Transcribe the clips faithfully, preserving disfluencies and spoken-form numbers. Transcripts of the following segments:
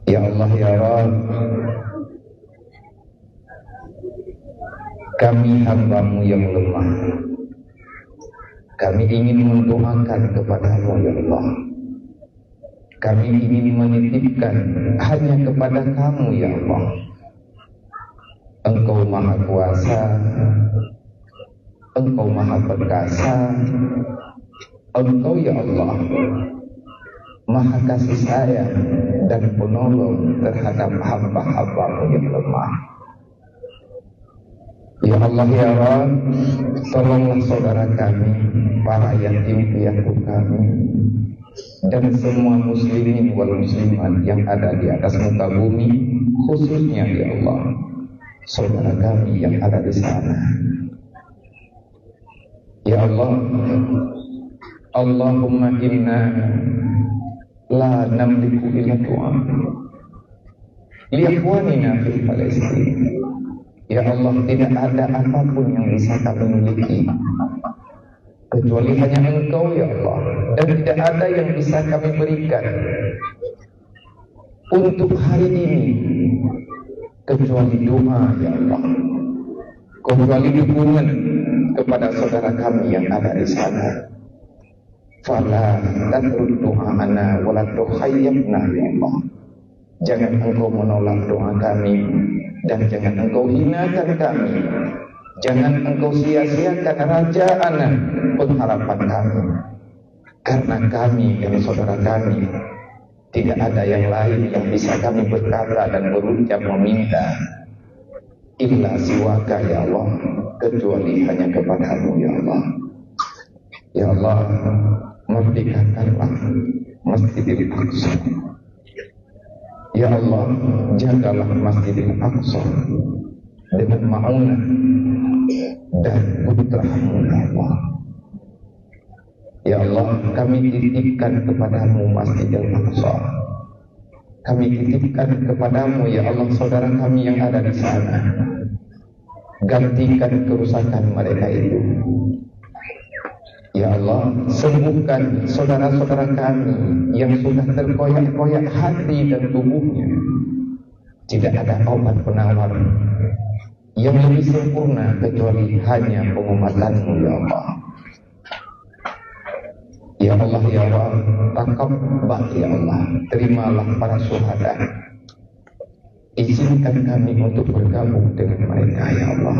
Ya Allah, ya Rabb, kami hamba-Mu yang lemah. Kami ingin mendoakan kepada-Mu, ya Allah. Kami ingin menitipkan hanya kepada Kamu, ya Allah. Engkau Maha Kuasa, Engkau Maha Perkasa, Engkau, ya Allah, Maha Kasih Sayang dan Penolong terhadap hamba-hamba-Mu yang lemah. Ya Allah, ya Rabb, tolonglah saudara kami, para yatim piatu kami, dan semua muslimin wal muslimat yang ada di atas muka bumi, khususnya, ya Allah, saudara kami yang ada di sana. Ya Allah, Allahumma inna la namliku illa du'a li ikhwanina fi Palestin. Ya Allah, tidak ada apapun yang bisa kami miliki kecuali hanya Engkau, ya Allah, dan tidak ada yang bisa kami berikan untuk hari ini kecuali doa, ya Allah, kecuali dukungan kepada saudara kami yang ada di sana. Fala tatrud du'ana wa la tukhayyibna, ya Allah. Jangan Engkau menolak doa kami dan jangan Engkau hinakan kami. Jangan Engkau sia-siakan raja anak pengharapan kami. Karena kami dan saudara kami tidak ada yang lain yang bisa kami berkata dan berucap meminta illa siwaka, ya Allah, kecuali hanya kepada-Mu, ya Allah. Ya Allah, merdekakanlah Masjidil Aqsa. Ya Allah, jagalah Masjidil Aqsa dengan maunah dan putra-Mu, ya Allah. Ya Allah, kami titipkan kepada-Mu Masjidil Aqsa. Kami titipkan kepada-Mu, ya Allah, saudara kami yang ada di sana. Gantikan kerusakan mereka itu. Ya Allah, sembuhkan saudara-saudara kami yang sudah terkoyak-koyak hati dan tubuhnya. Tidak ada obat penawar yang lebih sempurna kecuali hanya pengobatan-Mu, ya Allah. Ya Allah, ya Rabb, taqabbal, ya Allah, terimalah para syuhada. Izinkan kami untuk bergabung dengan mereka, ya Allah.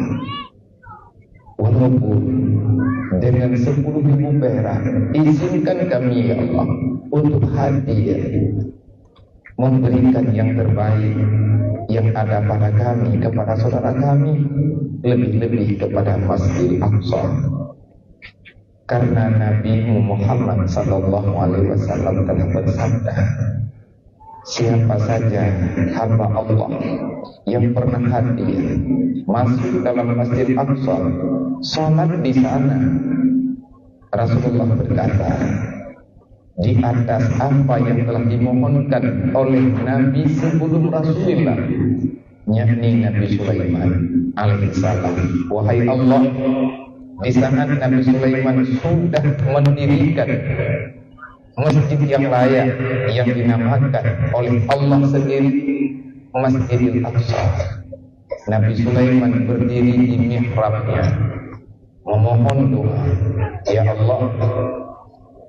Walaupun dengan sepuluh ribu perak, izinkan kami, ya Allah, untuk hadir memberikan yang terbaik yang ada pada kami, kepada saudara kami, lebih-lebih kepada Masjid Aqsa. Karena Nabi Muhammad sallallahu alaihi wasallam telah bersabda, "Siapa saja hamba Allah yang pernah hadir masuk dalam Masjid Aqsa, salat di sana," Rasulullah berkata, di atas apa yang telah dimohonkan oleh Nabi sebelum Rasulullah, yakni Nabi Sulaiman alaihissalam. Wahai Allah, di saat Nabi Sulaiman sudah mendirikan masjid yang layak, yang dinamakan oleh Allah sendiri Masjidil Aqsa, Nabi Sulaiman berdiri di mihrabnya, memohon doa, "Ya Allah,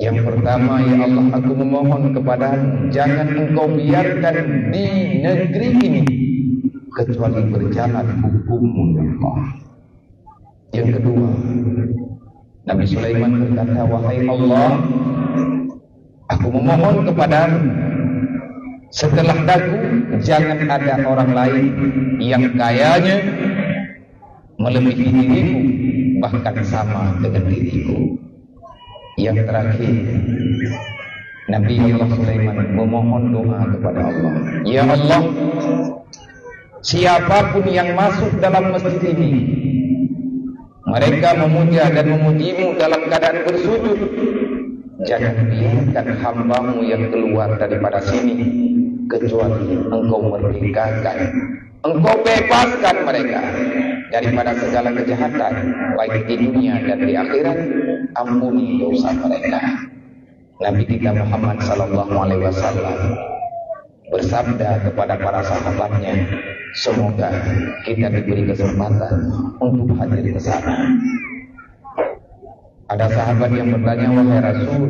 yang pertama, ya Allah, aku memohon kepada-Mu, jangan Engkau biarkan di negeri ini kecuali berjalan hukum-Mu, ya Allah." Yang kedua, Nabi Sulaiman berkata, "Wahai Allah, aku memohon kepada-Mu, setelah daku jangan ada orang lain yang kayanya melebihi diriku, bahkan sama dengan diriku." Yang terakhir, Nabi Allah Sulaiman memohon doa kepada Allah, "Ya Allah, siapapun yang masuk dalam masjid ini, mereka memuja dan memuji-Mu dalam keadaan bersujud, jangan biarkan hamba-Mu yang keluar daripada sini kecuali Engkau merdekakan, Engkau bebaskan mereka daripada segala kejahatan, baik di dunia dan di akhirat. Ampuni dosa mereka." Nabi kita Muhammad sallallahu alaihi wasallam bersabda kepada para sahabatnya, "Semoga kita diberi kesempatan untuk hadir ke sana." Ada sahabat yang bertanya, "Wahai Rasul,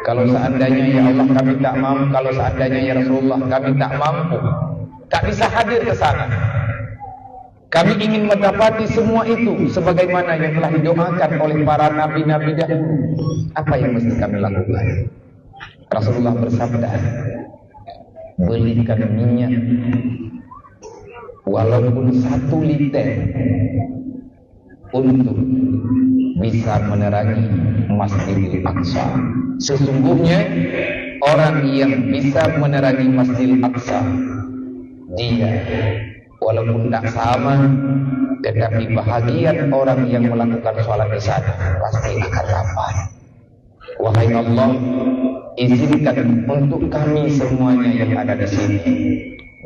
kalau seandainya ya Allah kami tak mampu, kalau seandainya ya Rasulullah kami tak mampu, tak bisa hadir ke sana. Kami ingin mendapati semua itu sebagaimana yang telah didoakan oleh para nabi-nabi dahulu. Apa yang mesti kami lakukan?" Rasulullah bersabda, "Belikan minyak walaupun satu liter untuk bisa menerangi Masjidil Aqsa. Sesungguhnya orang yang bisa menerangi Masjidil Aqsa, dia walaupun tak sama, tetapi bahagian orang yang melakukan sholat di sana pasti akan dapat." Wahai Allah, izinkan untuk kami semuanya yang ada di sini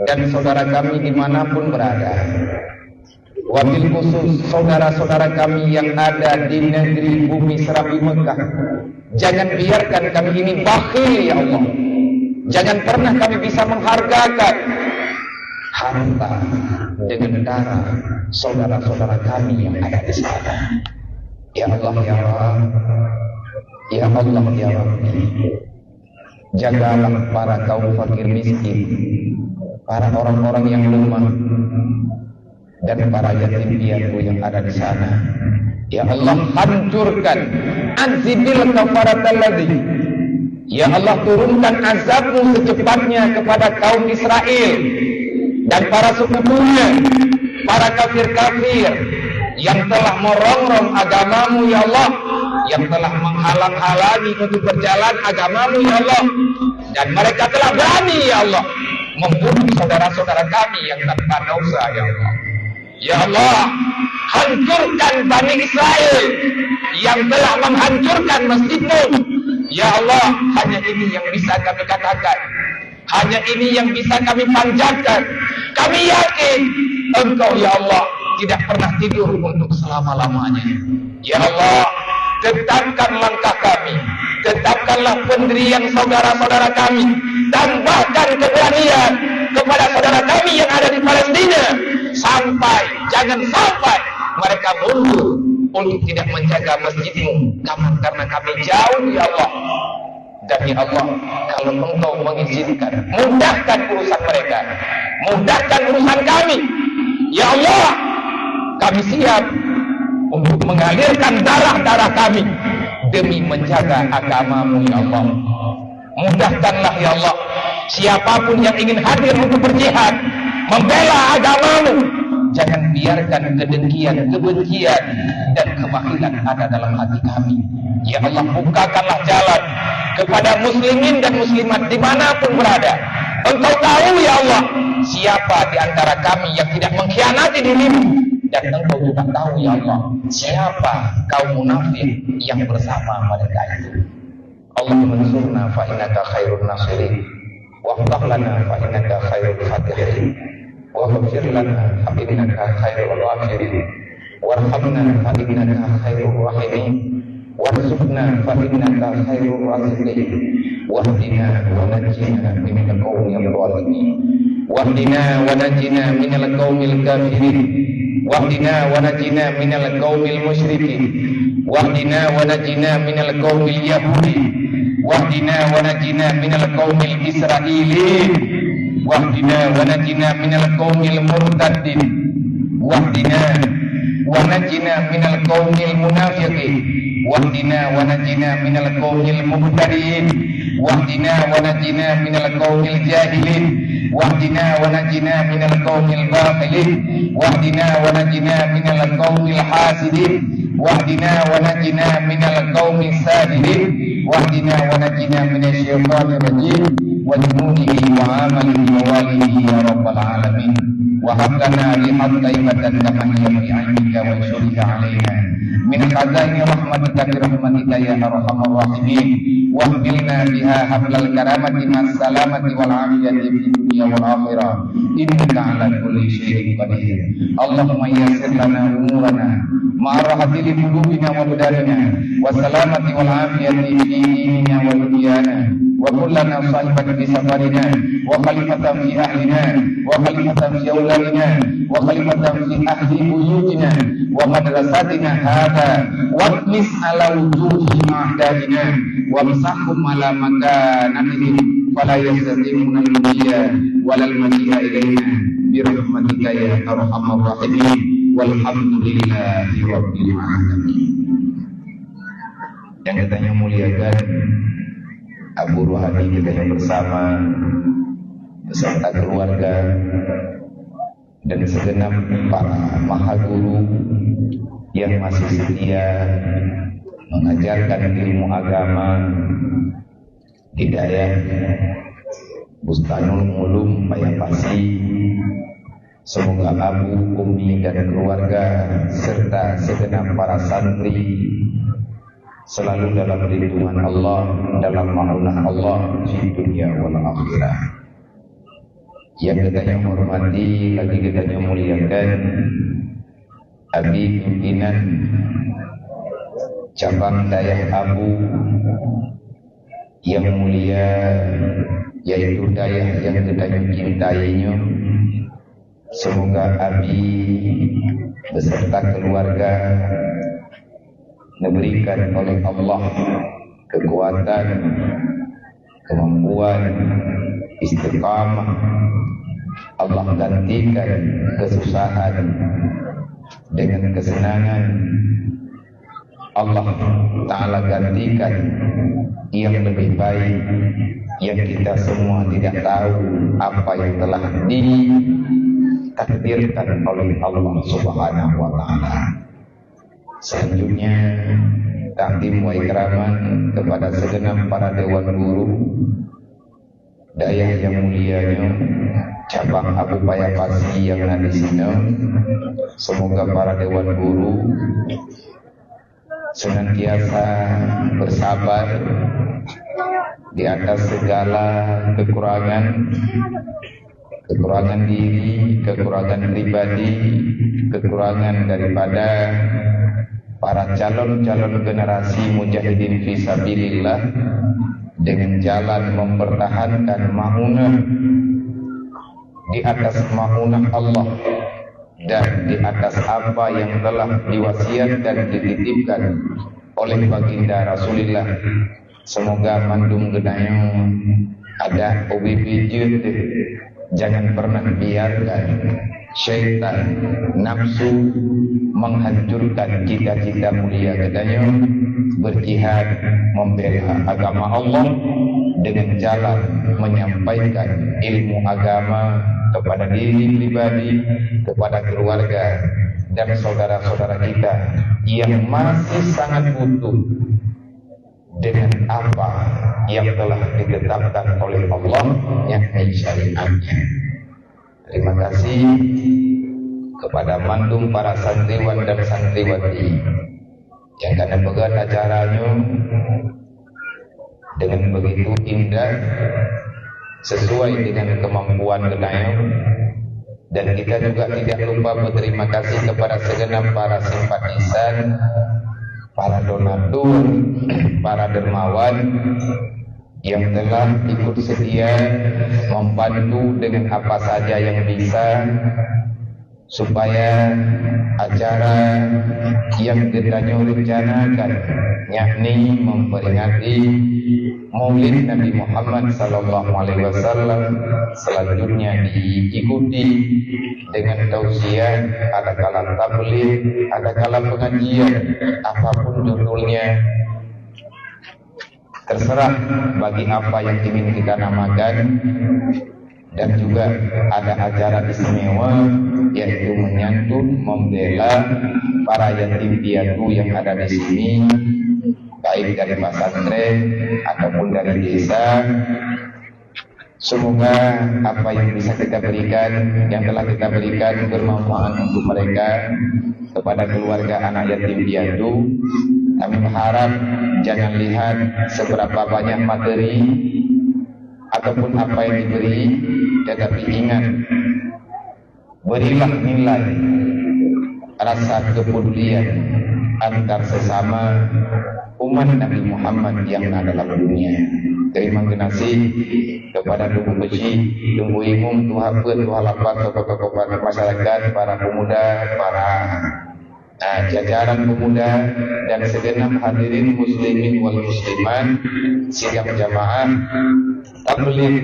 dan saudara kami dimanapun berada, wabil khusus saudara-saudara kami yang ada di negeri bumi Serambi Mekah, jangan biarkan kami ini bakhil, ya Allah. Jangan pernah kami bisa menghargakan harta dengan darah saudara-saudara kami yang ada di sana. Ya Allah, ya Rabb, ya Allah, ya Rabbi, jagalah para kaum fakir miskin, para orang-orang yang lemah, dan para yatim piatu yang ada di sana. Ya Allah, hancurkan, anzibil kafaratal ladzi. Ya Allah, turunkan azab-Mu secepatnya kepada kaum Israel dan para sekutunya, para kafir-kafir yang telah merongrong agama-Mu, ya Allah, yang telah menghalang-halangi untuk berjalan agama-Mu, ya Allah. Dan mereka telah berani, ya Allah, membunuh saudara-saudara kami yang tanpa dosa, ya Allah. Ya Allah, hancurkan Bani Israel yang telah menghancurkan masjid-Mu. Ya Allah, hanya ini yang bisa kami katakan. Hanya ini yang bisa kami panjatkan. Kami yakin Engkau, ya Allah, tidak pernah tidur untuk selama-lamanya. Ya Allah, tetapkan langkah kami, tetapkanlah pendirian saudara-saudara kami, tambahkan keberanian kepada saudara kami yang ada di Palestina, sampai, jangan sampai mereka mundur untuk tidak menjaga masjid-Mu, karena, karena kami jauh, ya Allah. Dan ya Allah, kalau Engkau mengizinkan, mudahkan urusan mereka, mudahkan urusan kami. Ya Allah, kami siap untuk mengalirkan darah-darah kami demi menjaga agama-Mu, ya Allah. Mudahkanlah, ya Allah, siapapun yang ingin hadir untuk berjihad, membela agama-Mu, jangan biarkan kedengkian, kebencian, dan kebakhilan ada dalam hati kami. Ya Allah, bukakanlah jalan kepada muslimin dan muslimat dimanapun berada. Engkau tahu, ya Allah, siapa di antara kami yang tidak mengkhianati diri-Mu. Dan Engkau juga tahu, ya Allah, siapa kaum munafik yang bersama mereka itu. Allahumma ansurna fa innaka khairun nasirin. Waftah lana fa innaka khairul fatihin. Waghfir lana fa innaka khairul ghafirin. Warhamna fa innaka khairur rahimin. Warzuqna fa innaka khairur raziqin. Wahdina wa najjina minal qaumil zalimin. Wahdina wa najjina minal qaumil kafirin. Wahdina wa najjina minal qaumil musyrikin. Wahdina wa najjina minal qaumil yahudi. Wahdina wa najjina minal qaumil israilin. Wahdina wa najjina minal qaumil murtaddin. Wahdina wa najjina minal qaumil munafiqin. Wahdina wa najjina minal qaumil mubtadiin. Wahdina wa najjina minal qaumil jahilin. Wahdina wa najjina minal qaumil bakhilin. Wahdina wa najjina minal qaumil hasidin. Wahdina wa najjina minal qaumil sahidin. Wahdina wa najjina minasy syaithanir rajim wa junudihi wa amalihi wa walihi ya rabbal alamin. Wa hab lana rihan thayyibatan kama hiya fi 'indika wa ansyurha 'alaina min khazaini rahmatika bi rahmatika ya arhamar rahimin. Wa ahmilna biha hablal karamati ma'as salamati wal afiyati fid dunya wal akhirah. Innaka ala kulli syai'in qadir. Allahumma yassir lana umurana ma'a rahati li qulubina wa abdanina wa salamati wal afiyati fi dinina wa dunyana. وكن لنا صاحبا في سفرنا، وخليفة في أهلنا، وخليفة في أولادنا، وخليفة في أهل بيوتنا ومدرستنا هذا، واطمس على وجوه أعدائنا، وامسحهم على مكانتهم، فلا يستطيعون المضي ولا المجيء إلينا، برحمتك يا أرحم الراحمين. والحمد لله رب العالمين. Nyang geutanyoe muliakan, Abu Ruhani geutanyoe bersama beserta keluarga dan segenap para maha guru yang masih setia mengajarkan ilmu agama di dayah Bustanul Ulum Paya Pasi. Semoga Abu, Umi, dan keluarga serta segenap para santri selalu dalam lindungan Allah, dalam maunah Allah di dunia wal akhirah. Yang geutanyoe hormati, lagi geutanyoe muliakan, Abi pimpinan cabang dayah Abu yang mulia, yaitu dayah yang geutanyoe cintai nyoe. Semoga Abi beserta keluarga diberikan oleh Allah kekuatan, kemampuan, istiqamah. Allah gantikan kesusahan dengan kesenangan. Allah Ta'ala gantikan yang lebih baik, yang kita semua tidak tahu apa yang telah ditakdirkan oleh Allah Subhanahu wa Ta'ala. Selanjutnya, takdim wa ikraman kepada segenap para dewan guru dayah yang mulia nyoe, cabang Abu Paya Pasi yang na di sinoe. Semoga para dewan guru senantiasa bersabar di atas segala kekurangan, kekurangan diri, kekurangan pribadi, kekurangan daripada para calon-calon generasi mujahidin fi sabilillah, dengan jalan mempertahankan maunah di atas maunah Allah dan di atas apa yang telah diwasiatkan, dititipkan oleh Baginda Rasulullah. Semoga mandum geutanyoe adak ubit-ubit jeuet deh. Jangan pernah biarkan syaitan nafsu menghancurkan cita-cita mulia geutanyoe, berjihad membela agama Allah dengan jalan menyampaikan ilmu agama kepada diri pribadi, kepada keluarga, dan saudara-saudara kita yang masih sangat butuh dengan apa yang telah ditetapkan oleh Allah, yakni syariatnya. Terima kasih kepada mandum para santriwan dan santriwati yang ka neupeugöt acara nyoe dengan begitu indah, sesuai dengan kemampuan geutanyoe. Dan kita juga tidak lupa berterima kasih kepada segenap para simpatisan, para donatur, para dermawan yang telah ikut setia membantu dengan apa saja yang bisa, supaya acara yang geutanyoe rencanakan, yakni memperingati Maulid Nabi Muhammad sallallahu alaihi wasallam, selanjutnya diikuti dengan tausiah, adakala tabligh, adakala pengajian, apapun judulnya, terserah bagi apa yang ingin kita namakan. Dan juga ada acara istimewa, yaitu menyantun, membela para yatim piatu yang ada di sini, baik dari pesantren ataupun dari desa. Semoga apa yang bisa kita berikan, yang telah kita berikan, bermanfaat untuk mereka, kepada keluarga anak yatim piatu. Kami berharap jangan lihat seberapa banyak materi ataupun apa yang diberi, tetapi ingat, berilah nilai rasa kepedulian antar sesama umat Nabi Muhammad yang na dalam dunia. Terima kasih kepada Teungku Keuchik, Teungku Imum, Tuha Peuet, Tuha Lapan, tokoh-tokoh masyarakat, para pemuda, para, ah, jajaran pemuda, dan segenap hadirin muslimin wal muslimat sidang jamaah tabligh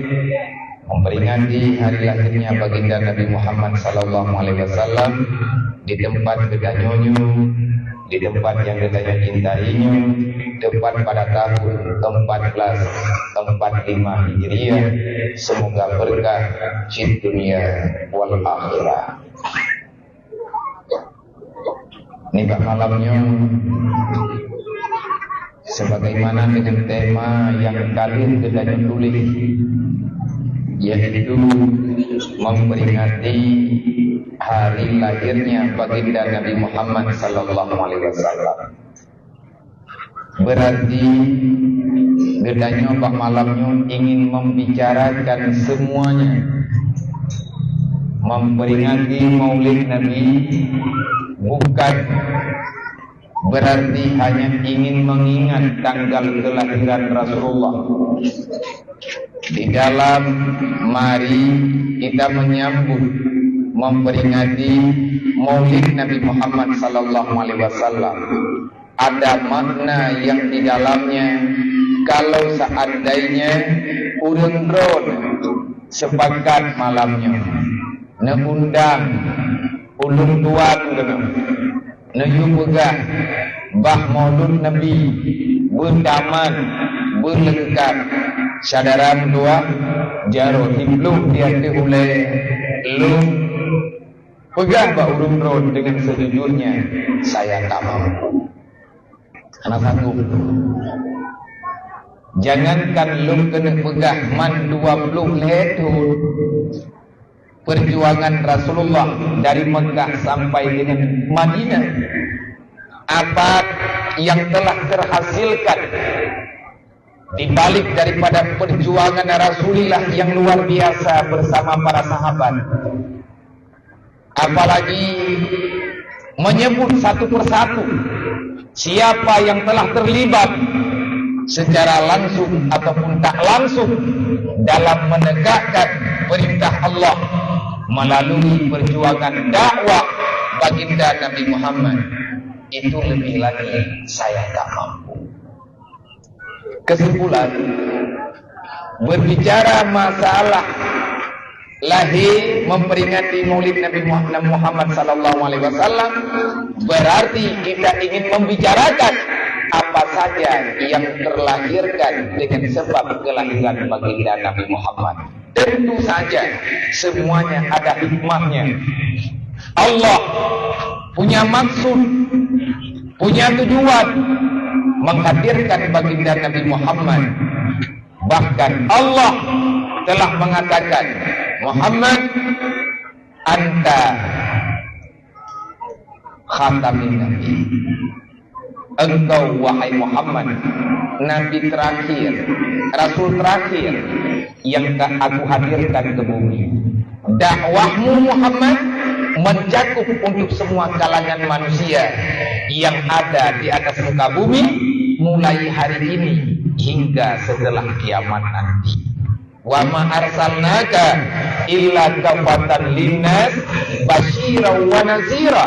memperingati hari lahirnya Baginda Nabi Muhammad sallallahu alaihi wasallam di tempat geutanyoe nyoe, di tempat nyang geutanyoe cintai nyoe, tepat pada tahun empat belas empat lima Hijriah. Semoga berkah cit dunia wal akhirah. Nibak malam nyoe, sebagaimana dengan tema nyang ka lheueh geutanyoe tuléh, yaitu memperingati hari lahirnya Baginda Nabi Muhammad sallallahu alaihi wasallam. Berarti geutanyoe bak malam nyoe ingin membicarakan semuanya. Memperingati Maulid Nabi bukan berarti hanya ingin mengingat tanggal kelahiran Rasulullah. Di dalam mari kita menyambut, memperingati Maulid Nabi Muhammad sallallahu alaihi wasallam, ada makna yang di dalamnya. Kalau seandainya ureuëng droe sepakat malam nyoe, neuundang ulôn tuan keunoe, neuyue peugah bah Maulud Nabi beutamat, beuleungkab, syedara meutuwah, jaroe siploh di ateueh ulée lôn peugah bak ureuëng droe dengan sejujurnya, saya tak mampu. Hana sanggup. Jangankan lôn keuneuk peugah man dua ploh lhée thon perjuangan Rasulullah dari Mekah sampai dengan Madinah, apa yang telah terhasilkan di balik daripada perjuangan Rasulullah yang luar biasa bersama para sahabat. Apalagi menyebut satu persatu siapa yang telah terlibat secara langsung ataupun tak langsung dalam menegakkan perintah Allah melalui perjuangan dakwah Baginda Nabi Muhammad, itu lebih lagi saya tak mampu. Kesimpulan, berbicara masalah lahir memperingati Maulid Nabi Muhammad, Nabi Muhammad sallallahu alaihi wasallam, berarti kita ingin membicarakan apa saja yang terlahirkan dengan sebab kelahiran Baginda Nabi Muhammad. Tentu saja semuanya ada hikmahnya. Allah punya maksud, punya tujuan menghadirkan Baginda Nabi Muhammad. Bahkan Allah telah mengatakan, "Muhammad, anta khatamin nabi." Engkau, wahai Muhammad, nabi terakhir, rasul terakhir yang ka-, aku hadirkan ke bumi. Dakwahmu, Muhammad, mencakup untuk semua kalangan manusia yang ada di atas muka bumi, mulai hari ini hingga setelah kiamat nanti. "Wa ma arsalnaka illa kafatan linnas basyiran wa nazira,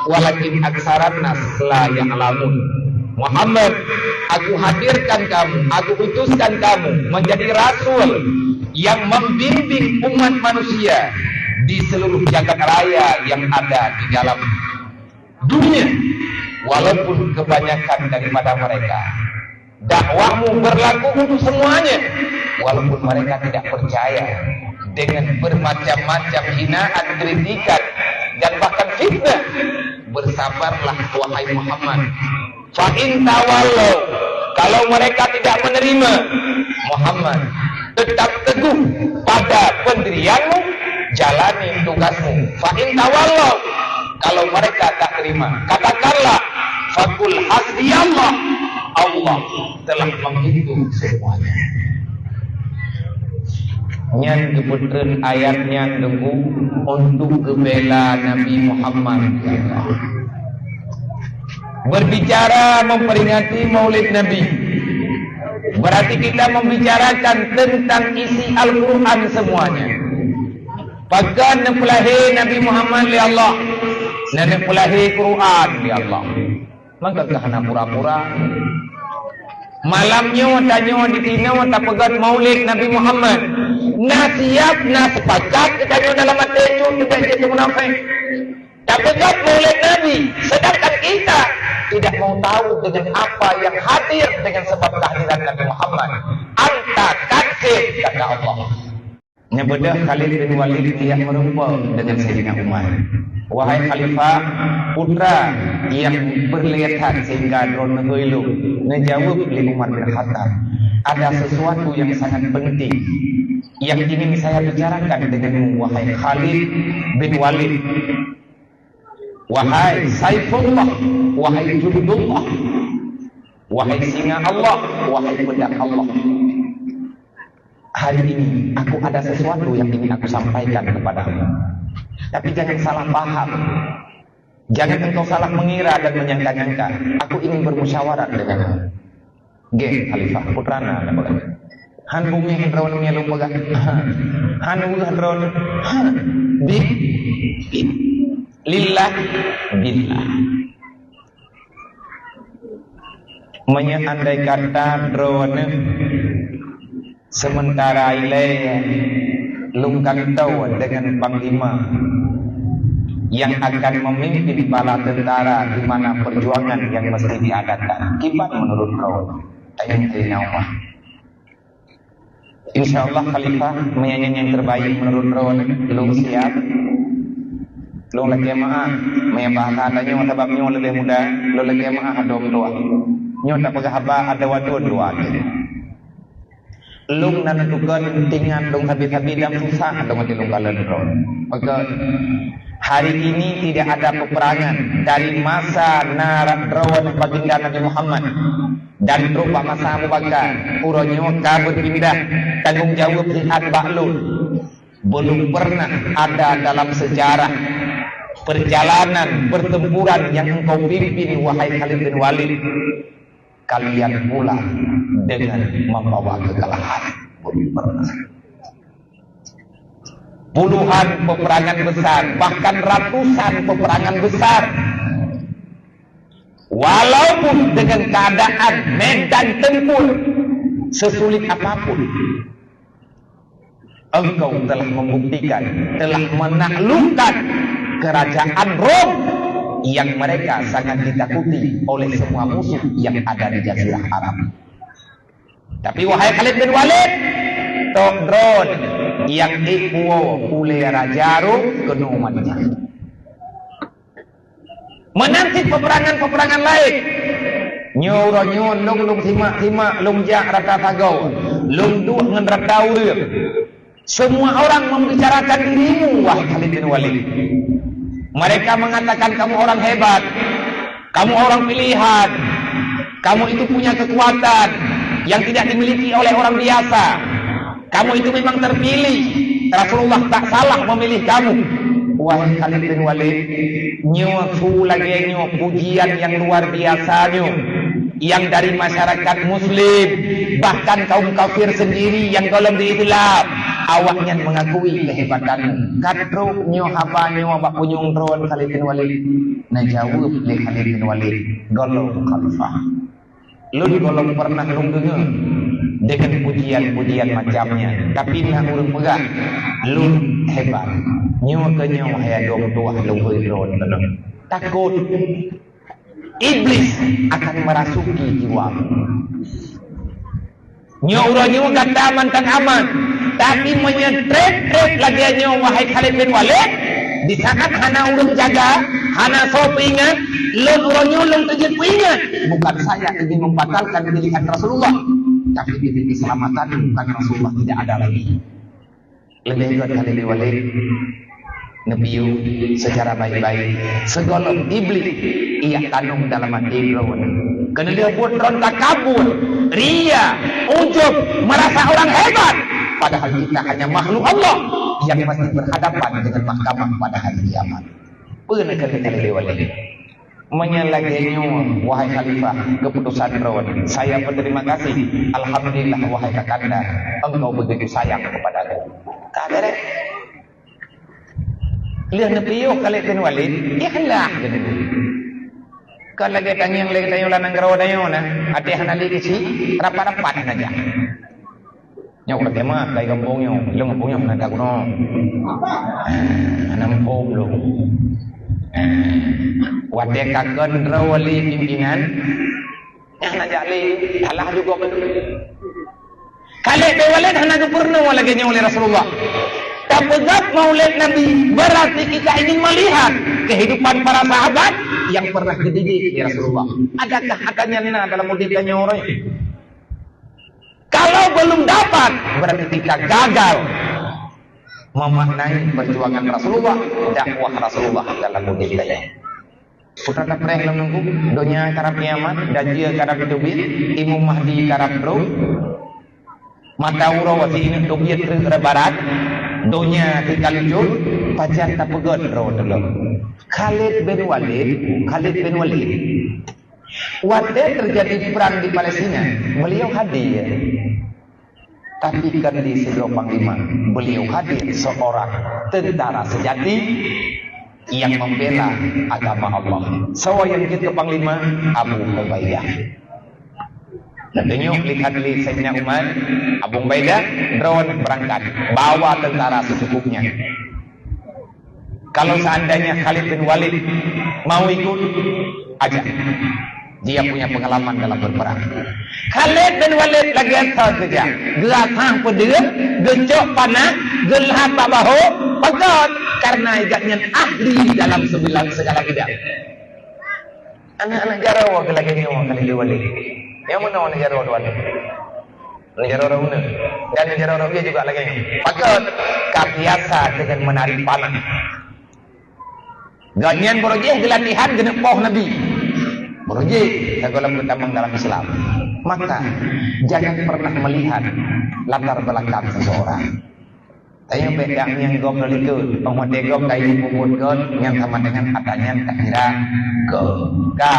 walakin aksaran nas la ya'lamun." Muhammad, aku hadirkan kamu, aku utuskan kamu menjadi rasul yang membimbing umat manusia di seluruh jagat raya yang ada di dalam dunia, walaupun kebanyakan daripada mereka. Dakwahmu berlaku untuk semuanya, walaupun mereka tidak percaya. Dengan bermacam-macam hinaan, kritikan, dan bahkan fitnah, bersabarlah, wahai Muhammad. Fa in tawallau, kalau mereka tidak menerima, Muhammad, tetap teguh pada pendirianmu, jalani tugasmu. Fa in tawallau, kalau mereka tak terima, katakanlah, "Faqul hasbiyallah, Allah telah menghitung semuanya." Nyan geupeutreun ayat nyan Teungku untuk geubela Nabi Muhammad. Berbicara memperingati Maulid Nabi, Berarti kita membicarakan tentang isi Al-Quran semuanya. Pakon neupeulahé Nabi Muhammad lé Allah? Na neupeulahé Quran lé Allah. Maka kah hana pura-pura. Malam nyoe tanyoe di sinoe tapeugét Maulid Nabi Muhammad. Na siap, na sepakat geutanyoe dalam até cut, tidak jadi munafik. Tapeugét Maulid Nabi, sedangkan kita tidak mau tahu dengan apa yang hadir dengan sebab kehadiran Nabi Muhammad. Anta takzib, kata Allah. Nyang beudôh Khalid bin Walid jak meureumpok deungon Saidina Umar. "Wahai Khalifah, putra nyang beureulee that sehingga droeneuh neubui lôn," neujaweueb lé Umar bin Khattab, "Ada sesuatu yang sangat penting yang ingin saya bicarakan denganmu, wahai Khalid bin Walid." Wahai Saifullah, wahai Jundullah, wahai singa Allah, wahai pedang Allah. Hari ini aku ada sesuatu yang ingin aku sampaikan kepadamu. Tapi jangan salah paham. Jangan engkau salah mengira dan menyangka-nyangka. Aku ingin bermusyawarah denganmu. Gét Khalifah, putra na, na peugah. Han beungéh droeneuh nyang lôn peugah. Han weueh droeneuh. Bi, bi, lillah, billah. Meunyoe andai kata droeneuh sementara ilée lôn gantoe deungon panglima yang akan memimpin bala tentara di mana perjuangan yang mesti diadakan. Kiban menurut droeneuh? Tanyong Saidina Umar. Insya Allah Khalifah, meunyoe nyan nyang terbaik menurut droeneuh, lôn siap. Lôn lakée meu'ah, meunyoe bahasa tanyoe sabab nyoe leubeh muda, lôn lakée meu'ah adoe meutuah. Nyoe tapeugah haba adoe wadon dua até. Lôn na neutukon tingat lôn sabe-sabe dan susah lôn até lôn kalon droeneuh. Maka hari ini tidak ada peperangan dari masa na droeneuh Baginda Nabi Muhammad. Dan trok bak masa Abu Bakar, uroe nyoe ka beupindah tanggong jaweueb siat bak lôn. Belum pernah ada dalam sejarah perjalanan pertempuran yang engkau pimpin, wahai Khalid bin Walid, kalian pulang dengan membawa kekalahan. Belum pernah. Puluhan peperangan besar, bahkan ratusan peperangan besar. Walaupun dengan keadaan medan tempur sesulit apapun, engkau telah membuktikan, telah menaklukkan kerajaan Rom yang mereka sangat ditakuti oleh semua musuh yang ada di Jazirah Arab. Tapi wahai Khalid bin Walid, tok droeneuh nyang ék puwoe ulée raja Rom keunoe Madinah. Meunan cit peperangan-peperangan laén. Nyoe uroe nyoe lôn, lôn simak-simak, lôn jak rata sagoe, lôn duek ngon rata ureuëng. Semua orang membicarakan dirimu, wahai Khalid bin Walid. Mereka mengatakan kamu orang hebat, kamu orang pilihan, kamu itu punya kekuatan yang tidak dimiliki oleh orang biasa. Kamu itu memang terpilih. Rasulullah tak salah memilih kamu. Wahai Khalid bin Walid, nyoe su lagée nyoe pujian yang luar biasa nyoe, yang dari masyarakat muslim, bahkan kaum kafir sendiri yang golom di Islam, awaknyan mengakui kehebatanmu. Ka trok nyoe haba nyoe bak punyueng droen Khalid bin Walid. Neujaweueb lé Khalid bin Walid, golom Khalifah. Lôn golom pernah lôn deungoe deungon pujian-pujian macam nyan, tapi na ureuëng peugah lôn hebat. Nyoe keuh nyoe hai adoe meutuah lôn bri droen keunoe. Takot Iblis akan merasuki jiwa. Nyoe uroe nyoe gata mantong aman, tapi meunyoe treb-treb lagée nyoe, wahai Khalid bin Walid, di saat hana ureuëng jaga, hana soe peuingat, lôn uroe nyoe lôn teujeuet peuingat. Bukan saya ingin membatalkan pilihan Rasulullah, tapi demi keselamatan bukan Rasulullah tidak ada lagi. Leubeh gét Khalid bin Walid neupiôh secara baik-baik. Sigohlom Iblis ia tanong dalam até droen. Keuneulheueh buet droen takabur, ria, ujub, merasa orang hebat. Padahal kita hanya makhluk Allah yang masih berhadapan dengan mahkamah pada hari kiamat. Peue na keuneuk Khalid bin Walid? Meunyoe lagée nyoe, wahai khalifah, keputusan droe, saya berterima kasih. Alhamdulillah, wahai kakanda, engkau begitu sayang kepadaku. Ka beres. Lheueh neupiôh Khalid bin Walid, ikhlas geuh. Kon lagée tangieng, lagée tanyoe lam nanggroe tanyoe na, até hana lé geuchik, rapat-rapat hana jak. Nyoe ureueng kemah kai gampông nyoe, lôn gampông nyoe hana tagunong. Ah, hana muphom lôn. Ah, watée ka kon droe lé pimpinan, nyang hana jak lé, salah juga beutôi. Khalid bin Walid hana geupurunoe lagée nyoe lé Rasulullah. Tapeugah Maulid Nabi, berarti kita ingin melihat kehidupan para sahabat yang pernah geudidik lé Rasulullah. Adakah hata nyan na dalam udeb tanyoe? Kalau belum dapat, berarti kita gagal memaknai perjuangan Rasulullah, dakwah Rasulullah dalam udeb tanyoe. Peue tapreh lom nunggu, donya karab kiamat, Dajjal karab teubiet, Imam Mahdi karab trok, mata uroe sineuk teubiet treuk rot barat, donya teuka lucot, pajan tapeugét droe tulông. Khalid bin Walid, Khalid bin Walid, watée terjadi perang di Palestina, beliau hadir. Tapi kan di sidroe panglima, beliau hadir seorang tentara sejati yang membela agama Allah. Soe nyang jeuet keu panglima? Abu Ubaidah. Geutunyok lé Khalid Saidina Umar, Abu Ubaidah, droe berangkat, bawa tentara secukupnya. Kalau seandainya Khalid bin Walid mau ikut, ajak. Dia punya pengalaman dalam berperang. Khalid bin Walid lagée thon saja. Geuasah peudeueng, geucok panah, geulham bak bahô, peugét, karena gobnyan ahli dalam segala, segala bidang. Aneuk-aneuk jaroe keu lagée nyoe Khalid bin Walid. Nyang meunoe aneuk jaroe dua nyoe. Aneuk jaroe ureueng uneuen. Dan aneuk jaroe ureueng biasa juga lagée nyoe. Pakon ka biasa deungon menarik panah. Gobnyan barô jih geulatihan geuneuk poh Nabi. Barô jih sagoe lom geutamong dalam Islam. Maka, jangan pernah melihat latar belakang seseorang. Tanyoe bék dak ngieng gob lom likot, óh watée gob ka ié peubuet gét, nyan sama dengan ata nyan takira gét. Ka.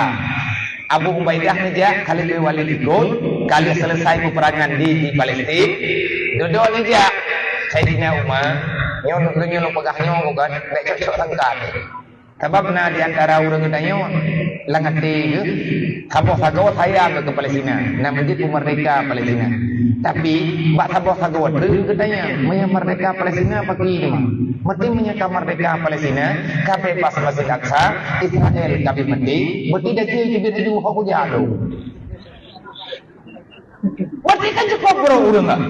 Abu Ubaidah neujak, Khalid bin Walid ikot, ka lheueh selesai peperangan di, di Palestin. Dudoe neujak, Saidina Umar, nyoe lôn, nyoe lôn peugah nyoe bukan, bék cok-cok sangka teuh. Sabab na di antara ureuëng geutanyoe lam até geuh saboh sagoe sayang keu Palestina, na meujeuet peumeurdeka Palestina. Tapi bak saboh sagoe treuk geutanyoe, meunyoe meurdeka Palestina pakri teuma. Meusti meunyoe ka meurdeka Palestina, ka bebas Masjid Aqsa, Israel ka beumeurdeh, meusti dajé teubiet laju hok ujak lom. Berarti kan cukup bro ureuëng kan?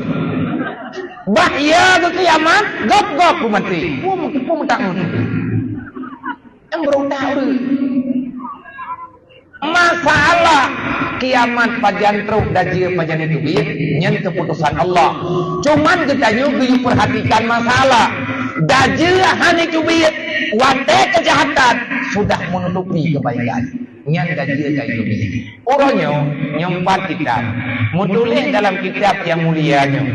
Bah ya ke kiamat, gop-gop pun mati. Pun, pun tak mati. Yang berutak ureuëng. Masalah kiamat pajan trok dajé pajan itu biet, nyan keputusan Allah. Cuman geutanyoe geuyue perhatikan masalah. Dajé hana itu biet, watée kejahatan sudah menutupi kebaikan. Nyan dajé ka itu biet. Uroe nyoe, nyoe pat kitab. Meutuléh dalam kitab nyang mulia nyoe.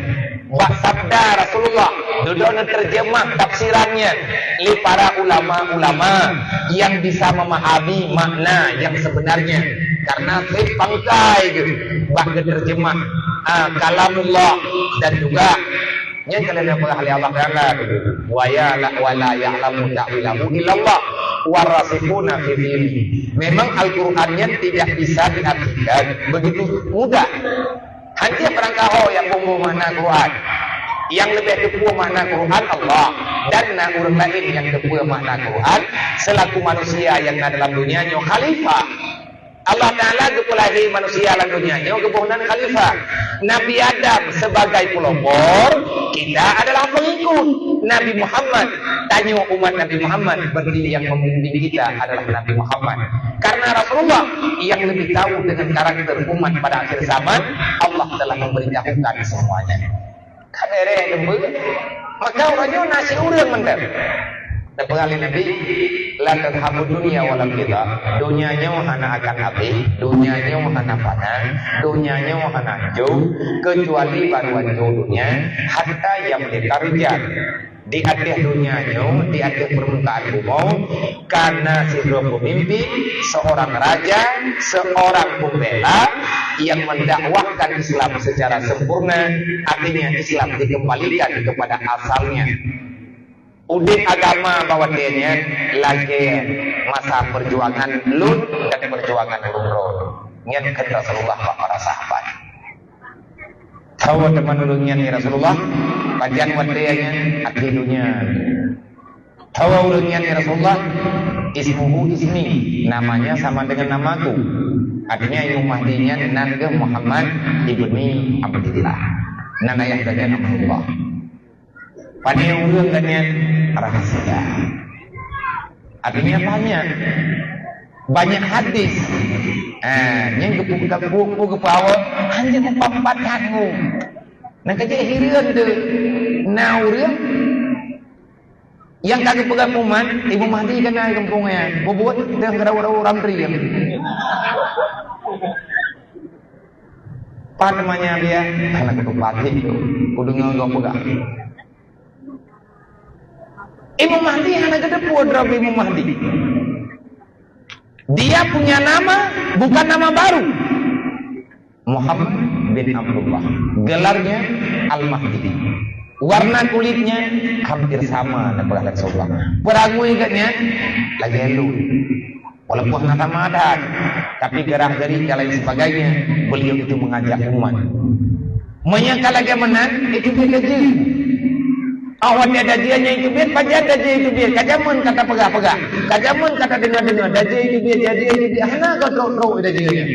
Bak sabda Rasulullah, dudoe neuteurjeumah tafsiran nyan lé para ulama-ulama nyang bisa memahami makna nyang sebenarnya. Karena treb pangkai geuh bak geuteurjeumah, ah, kalamullah dan juga Nyan keuneuk neupeugah lé Allah Taala, "Wa ya la, wa la ya'lamu ta'wilahu illallah, warasikhuna fil ilmi." Memang Al-Qur'an nyan tidak bisa diartikan begitu mudah. Hanya barangkaho nyang bumbu makna Qur'an. Nyang leubeh teupeu makna Qur'an Allah, dan na ureuëng laén nyang teupeu makna Qur'an selaku manusia nyang na dalam dunia nyoe khalifah. Allah Taala geupeulahé manusia lam donya nyoe geuboh nan khalifah. Nabi Adam sebagai pelopor, kita adalah pengikut Nabi Muhammad. Tanyoe umat Nabi Muhammad, berarti yang membimbing kita adalah Nabi Muhammad. Karena Rasulullah yang lebih tahu dengan karakter umat pada akhir zaman, Allah telah memberitahukan semuanya. Ka beureh leumbut. Maka uroe nyoe na siureuëng mantong. Teupeugah lé Nabi, "La tadhhabud dunya wa la fiddah." Donya nyoe hana akan habéh, donya nyoe hana fana, donya nyoe hana hanco, kecuali baru hanco donya, hatta yamlika rijal. Di ateueh donya nyoe, di ateueh peurmukaan bumoe, kana sidroe peumimpin, seorang raja, seorang pembela yang mendakwahkan Islam secara sempurna, artinya Islam dikembalikan kepada asalnya. Udeb agama bak watée nyan lagée masa perjuangan Lut dan perjuangan ureuëng droe. Nyan kheun Rasulullah bak para sahabat. Tho teuma ureuëng nyan, ya Rasulullah, pajan watée nyan akhé donya. Tho ureuëng nyan, ya Rasulullah, ismuhu ismi, namanya sama dengan namaku. Artinya Imam Mahdi nyan nan geuh Muhammad ibni Abdillah. Nan ayah geuh nyan Abdullah. Pane ureuëng geuh nyan? Rahasia. Artinya banyak. Banyak hadis. Ah, nyang geupeu-, geupeu-, geupeu-, geupeuawai hana meupat-pat that ngon. Nah, ka jeuet hireuen teuh. Na ureuëng nyang ka geupeugah mumat, Ibu Mahdi ka na di gampông nyan. Bubuet teuh geurau-rau ram trieng. Pat namanya dia? Hana kutu patik tu. Kudeungoe gop peugah. Imam Mahdi hana geuteupeue droe Imam Mahdi. Dia punya nama bukan nama baru. Muhammad bin Abdullah. Gelarnya Al-Mahdi. Warna kulitnya hampir sama dengan Rasulullah. Peurangui geuh nyan lagée lôn. Walaupun hana sama adat, tapi gerak-gerik dan lain sebagainya, beliau itu mengajak umat. Meunyoe ka lagée meunan, itu dia dajih. Ah, watée dajih nyan itu biet, pajan dajih itu biet. Ka jameun ka tapeugah-peugah. Ka jameun ka tadeungoe-deungoe. Dajih itu biet, dajih itu biet. Hana ka trok-trok dajih nyan.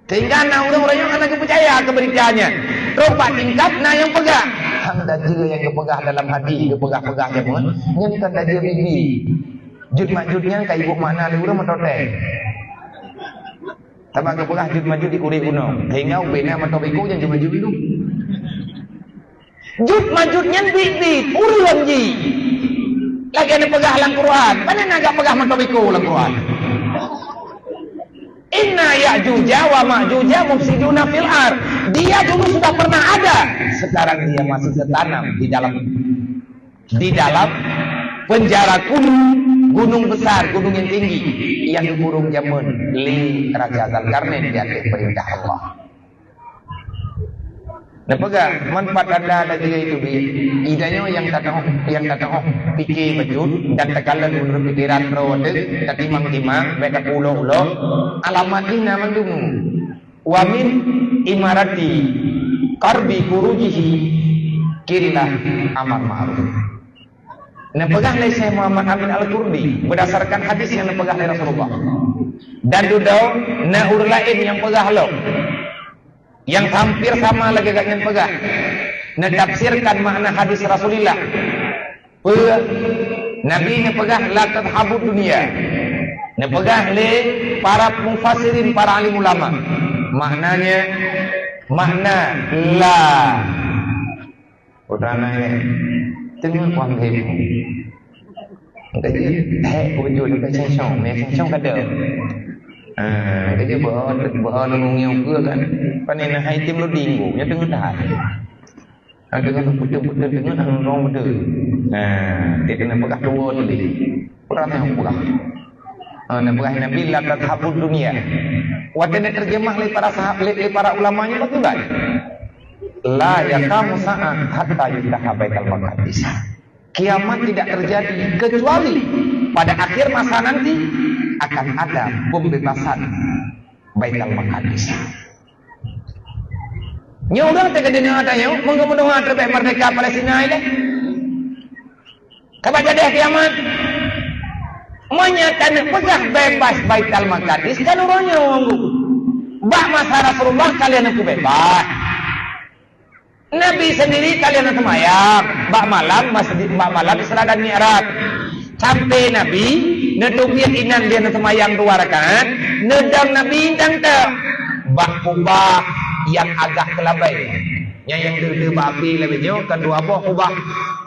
Sehingga na ureuëng-ureuëng nyang hana geupeucaya keu beurita nyan. Trok bak tingkat na nyang peugah. Han dajih nyang geupeugah dalam hati, geupeugah-peugah jameun, nyan kan dajih bibi. Jut majut nyan ka ibu makna lé ureuëng meutote. Sabab geupeugah jut majut di kurik gunong. Sehingga ubena meutobiku nyang jut majut itu. Jut majut nyan biet-biet, ureuëng jih. Lagée neupeugah lam Quran. Pane na geupeugah meutobiku lam Quran? Inna Ya'juja wa Ma'juja mufsiduna fil ard. Dia dulu sudah pernah ada. Sekarang dia masih tertanam di dalam, di dalam penjara gunung, gunung besar, gunung yang tinggi, yang dikurung jameun lé Raja Zulkarnain di ateueh perintah Allah. Neupeugah manfaat tanda dajih itu biet. Idanyoe nyang tatoh, nyang tatoh pike bacut dan takalon meunurot pikeran droe teuh, tatimang-timang, bék tapulo-ulo, alamat jih na mandum. Wa min imarati qarbi kurujihi qillah amar ma'ruf. Neupeugah lé Syekh Muhammad Amin Al-Qurdi berdasarkan hadis nyang neupeugah lé Rasulullah. Dan dudoe na ureuëng laén nyang peugah lom. Nyang hampir sama lagée gobnyan peugah, neutafsirkan makna hadis Rasulullah. Peue Nabi neupeugah, "La tadhhabud dunya." Neupeugah lé para mufassirin, para alim ulama. Maknanya, makna la. Udah na, ya. Teungoh kuam hé. Engka jih, hek, wujud, engka ceng cong, mé ceng cong kada. Ah, engka jih, bah, bah, nunung nyang peue kan. Pane na hai tim loading, bu, nya teungoh tahan. Ada kan betul-betul teungoh, nunung betul. Nah, dia kena peugah dua tadi. Peurang nyang peugah. Ah, na peugah Nabi, "La tadhhabud dunya." Watée na terjemah lé para sahab-, lé, lé para ulama nyan betul kan? "La yaqamu sa'ah hatta yuftaha Baitul Maqdis." Kiamat tidak terjadi kecuali pada akhir masa nanti akan ada pembebasan Baitul Maqdis. Nyoe ureuëng teuka deungoe ata nyoe, meukeumeudoa teubeh merdeka Palestina ilée. Sabab jadeh kiamat. Meunyoe taneuk peugah bebas Baitul Maqdis, kan uroe nyoe. Bak masa Rasulullah ka lheueh neupeubeubah. Nabi sendiri ka lheueh neuseumayang bak malam masjid, bak malam Isra dan Mi'raj. Sampai Nabi neuteubiet inan lheueh neuseumayang dua rakaat, neudong Nabi tangka bak kubah nyang agak keulabée. Nyang, nyang deuh-deuh bak api lagée nyoe kan dua boh kubah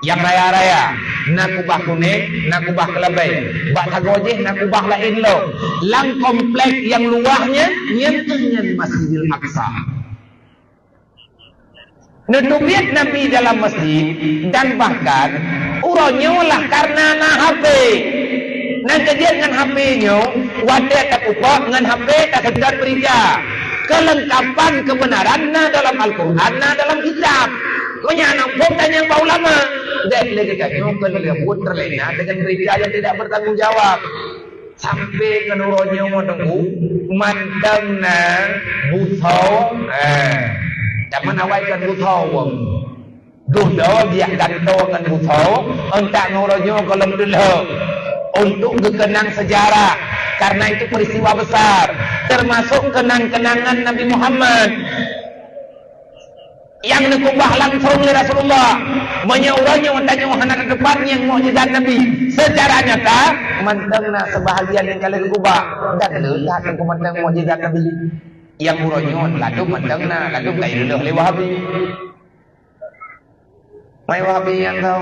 nyang raya-raya. Na kubah kunéng, na kubah keulabée. Bak sagoe jih na kubah laén lom. Lam komplek nyang luwah nyan, nyan keuh nyan Masjidil Aqsa. Neuteubiet Nabi dalam masjid dan bahkan uroe nyoe lah karna na H P. Nyang keujeuet ngon H P nyoe, watée tapeubuet ngon H P taseutôt beurita. Keulengkapan keubeunaran na dalam Al-Qur'an, na dalam kitab. Meunyoe na phon tanyong bak ulama, dek lé geutanyoe keu leubuet terlena dengan berita yang tidak bertanggung jawab. Sampai ngon uroe nyoe Teungku, mantong na butho, eh, zaman awai kan butho wong. Dudoe biak gantoe ngon butho, euntak ngon uroe nyoe gohlom teulheueh untuk geukeunang sejarah, karena itu peristiwa besar, termasuk kenang-kenangan Nabi Muhammad. Nyang neukubah langsong lé Rasulullah. Meunyoe uroe nyoe tanyoe hana tateupat nyang mukjizat Nabi, secara nyata mantong na seubahagian nyang ka lheueh geukubah, dan le that teungku mantong mukjizat Nabi. Nyang uroe nyoe ladôm mantong na, ladôm ka ileueh lé Wahabi. Mai Wahabi nyang tho.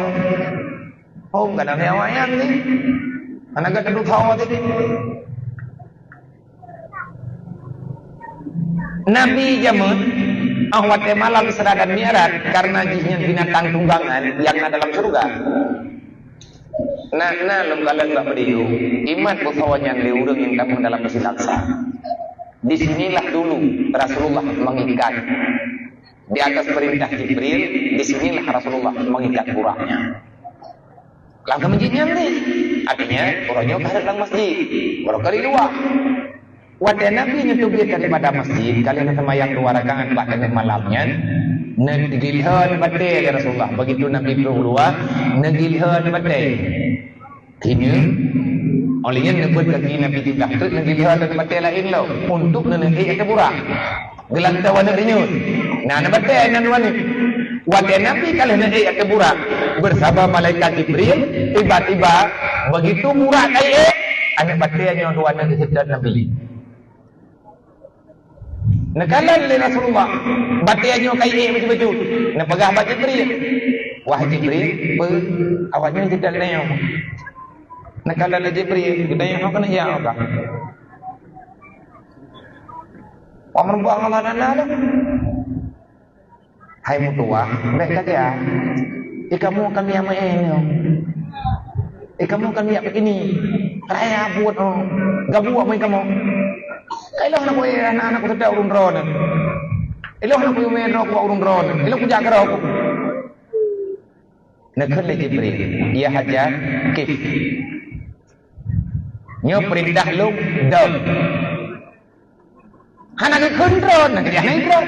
Hom ka na awaknyan ni. Hana gata dudoe tho tadi. Nabi jameun, ah, watée malam Isra dan Mi'raj, karena jih nyan binatang tunggangan nyang na dalam syeuruga. Na, na lôn kalon bak peudiyueng, imat beusawa nyan lé ureuëng nyang tamong dalam Masjid Aqsa. Di sinilah dulu Rasulullah mengikat, di atas perintah Jibril, di sinilah Rasulullah mengikat buraknya. Lam masjid nyan ni. Artinya, uroe nyoe ka rhot lam masjid. Barokon di luwa. Watée Nabi neuteubiet daripada masjid, ka lheueh neuseumayang dua rakaat bak teungoh malam nyan, neugilhon batée lé Rasulullah. Begitu Nabi troh luwa, neugilhon batée. Kini, óh lheueh nyan neubeuet kaki Nabi tiblah treuk neugilhon batée laén lom untuk neuneuk ék ateueh burak. Geulantoe aneuk rinyueng. Na, na batée nan dua ni. Watée Nabi ka lheueh neuék ateueh burak bersama malaikat Jibril, tiba-tiba begitu burak ka ék, aneuk batée nyoe dua na geuseutôt Nabi. Neukalon lé Rasulullah, batée nyoe ka ék bacut-bacut. Neupeugah bak Jibril, "Wahai Jibril, peue awak nyoe seutôt tanyoe?" Neukalon lé Jibril, "Geutanyoe ho keuneuk jak ka?" Wah, meureumpok ngon Allah Taala lom. Hai meutuwah, bèk ka kaya. Ikamu kami amai eh nyoe. Ikamu kami yak begini. Raya buet oh. Gabuek mai kamu. Kailah nak kue anak-anak kutedak urun drone. Ilah nak kue main rok urun drone. Ilah kujak kerok. Neukheun lé Jibril, "Ya Hajar, kif." Nyoe peurintah lôn, dong. Hana geukheun droe, na geujak hana droe.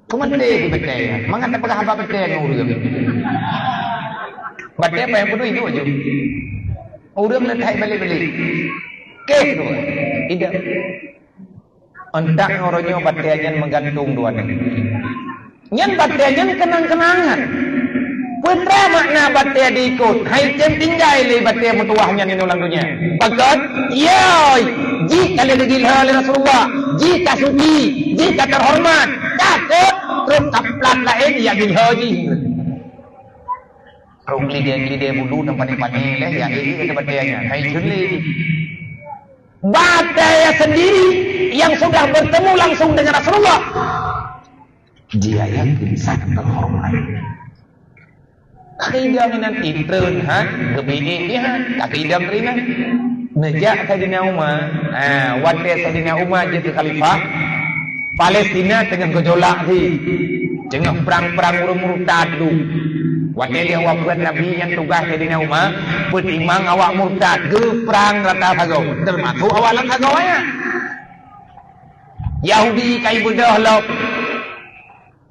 Keumaté batèe, mangat tapeugah haba batèe ngon ureueng. Batèe payah peudui tu aju. Ureueng le that balek-balek. Keh tu. Idap. Euntak ngon uroe nyoe batèe nyan meugantung dua nyoe. Nyan batèe nyan keunang-keunangan. Peue treuk makna batèe diikot, hai tem tinggai lé batèe meutuwah nyan inoe lam donya. Pakon? Yoi, jih ka lheueh geugilhô lé Rasulullah, jih ka suci, jih ka teuhoreumat, takot trok kaplat laén jak gilhô jih. Rhot lidèe-lidèe bulu dan pané-pané lé, ya, eh, eh, batèe nyan. Hai, jeuet lé. Batèe sendiri yang sudah bertemu langsung dengan Rasulullah. Dia yakin sangat terhormat. Idam inan itreun han, geubiet han, tapi idam ringan. Neujak Saidina Umar, ha, watèe Saidina Umar jeuet keu khalifah, Palestina teungoh geujolak hi. Teungoh prang-prang ureueng murtad du. Watèe lheueh wafeuet Nabi nyan tugaih Saidina Umar, peutimang awak murtad, geuprang rata sagoe, teumasok awak lam sagoe nyan. Yahudi kai beudôh lom.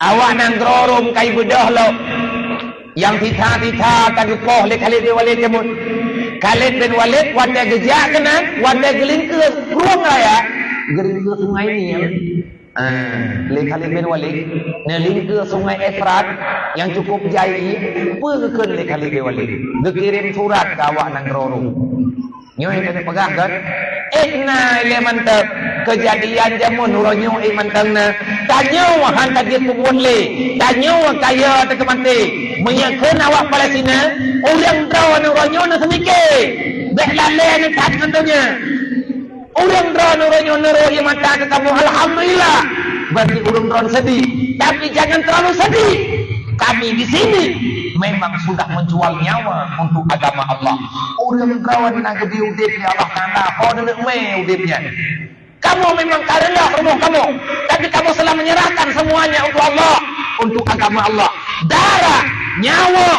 Awak nanggroe Rom kai beudôh lom. Nyang sisa-sisa ka geupoh lé Khalid bin Walid jameun. Khalid bin Walid watèe geujak keunan, watèe geulingkeue krueng raya, geulingkeue Sungai Nil. Ah, lé Khalid bin Walid, neulingkeue Sungai Efrat nyang cukup jai, peue geukheun lé Khalid bin Walid? Geukirém surat keu awak nanggroe Rom. Nyoe nyang keuneuk peugah kan? Éh na ilèe mantong. Keujadian jameun uroe nyoe éh mantong na. Tanyoe han ka jeuet peubuet lé. Tanyoe kaya teuka maté. Meunyoe kheun awak Palestina, ureueng droeneuh uroe nyoe na seumike. Bèk lalè neuthat ngon donya. Ureueng droeneuh uroe nyoe neurôk ie mata keu kamoe, alhamdulillah. Berarti ureuëng droen sedih, tapi jangan terlalu sedih. Kami di sini memang sudah menjual nyawa untuk agama Allah. Ureuëng droen na geubri udeb lé Allah Taala, ho deuneuek mé udeb nyan. Kamu memang ka reuloh rumoh kamu, tapi kamu telah menyerahkan semuanya untuk Allah, untuk agama Allah. Darah, nyawa,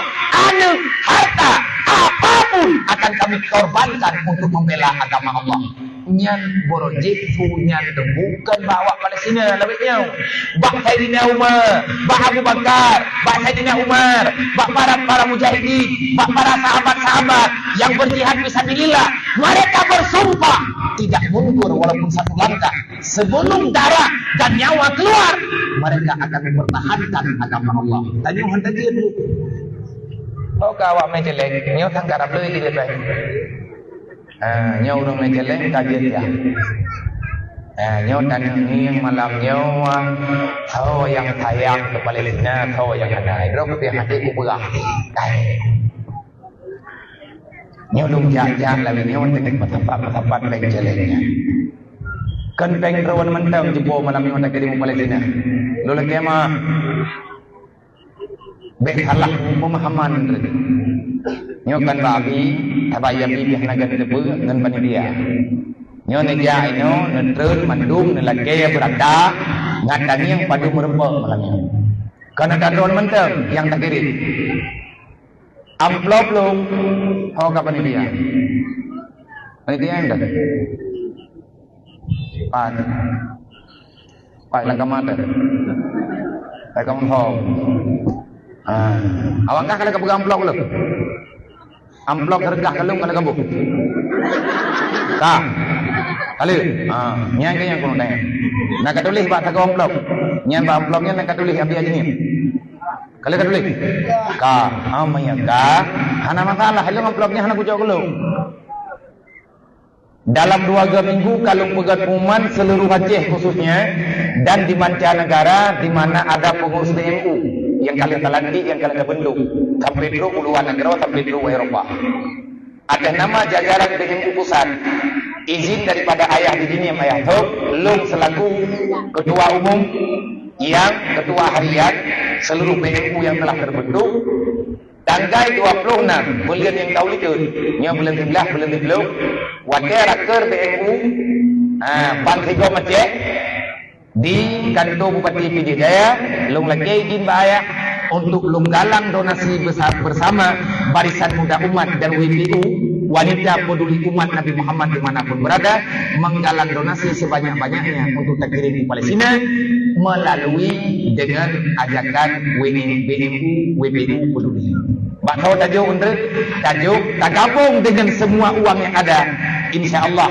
aneuk, harta, apapun akan kami korbankan untuk membela agama Allah. Nyan barô jih su nyan teuh bukon bak awak Palestina lawét nyoe. Bak Saidina Umar, bak Abu Bakar, bak Saidina Umar, bak para, para mujahidin, bak para sahabat-sahabat yang berjihad fisabilillah. Mereka bersumpah tidak mundur walaupun satu langkah. Sebelum darah dan nyawa keluar, mereka akan mempertahankan agama Allah. Tanyoe han tajeuet dulu. Oh, ka awak mé céléng, nyoe kan karab lé jeuet bae. Ah, nyoe ureuëng mé céléng ka jeuet ya. Ah, nyoe tanyoe ngieng malam nyoe, ah, soe nyang sayang keu Palestina, soe nyang hana. Droe kupiah hati kupeugah. Kai. Nyoe lôn jak-jak lagée nyoe teungoh peusapat-peusapat péng céléng nyan. Kon péng droen mantong jipo malam nyoe takirim u Palestina. Lôn lakée meu'ah. Bék salah peumahaman. Nyoe kan bak abi, sabab abi pih hana gét teupeue ngon panitia. Nyoe neujak inoe, neutreun mandum, neulakée beurata, ngat tangieng padum meurumpok malam nyoe. Kana ka droen mantong nyang takirim. Amplop lom, ho ka panitia. Panitia nyang dah. Pat. Pat lam kama teuh. Lam kama hom. Ah, awak kah ka lheueh ka peugah amplop lom? Amplop seudeukah ka lom ka lheueh ka boh? Ka. Ka lheueh. Ah, nyan keuh nyang keuneuk tanyong. Na ka tuléh bak sagoe amplop. Nyan bak amplop nyan na ka tuléh abi Haji nyan. Ka lheueh ka tuléh? Ka. Ah, meunyo ka, hana masalah. Lom amplop nyan hana kucok keu lôn. Dalam dua minggu ka lôn peugét pengumuman seluruh Aceh khususnya dan di mancanegara di mana ada pengurus B M U yang ka lheueh talantik, yang ka lheueh tabentuk, sampai trok u luwa nanggroe, sampai trok u Eropa. Atas nama jajaran B M U pusat, izin daripada ayah di sini, ayah Thok, lôn selaku ketua umum, yang ketua harian seluruh B M U yang telah terbentuk, tanggai dua ploh nam buleuen nyang ka likot, nyoe buleuen siblaih, buleuen siploh, watée raker B M U, ha, ban sigom Aceh, di kantor Bupati Pidie Jaya, lôn lakée izin bak ayah untuk lôn galang donasi besa-, bersama Barisan Muda Umat dan W P U, Wanita Peduli Umat Nabi Muhammad di mana pun berada, menggalang donasi sebanyak-banyaknya untuk takirim ke Palestina melalui dengan ajakan W M B M U, W P U Peduli. Bak saboh tajok, untuk tajok, tagabong dengan semua uang yang ada, insya Allah,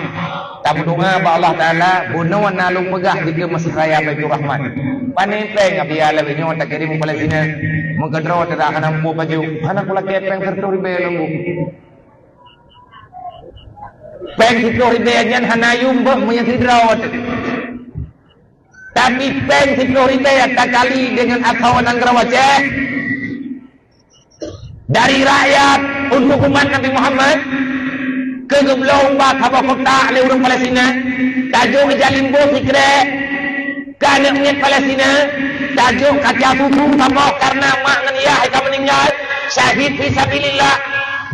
tameudoa bak Allah Taala, bunoe na lôn peugah dikeue Masjid Raya Baiturrahman. Pane péng abiya lagée nyoe takirim u Palestina, meukeudroe teudah hana muphom baju, hana kulakée péng siratoh ribée lôn bu. Péng siploh ribée nyan hana yum boh meunyo sidroe teuh. Tapi péng siploh ribée takali deungon asoe nanggroe Aceh, dari rakyat untuk umat Nabi Muhammad, keu geubloe bak saboh kotak lé ureuëng Palestina, tajok ija limbo sikrek, keu aneuk miet Palestina, tajok kaca susu saboh karena mak ngon yah ka meuninggai, syahid fisabilillah,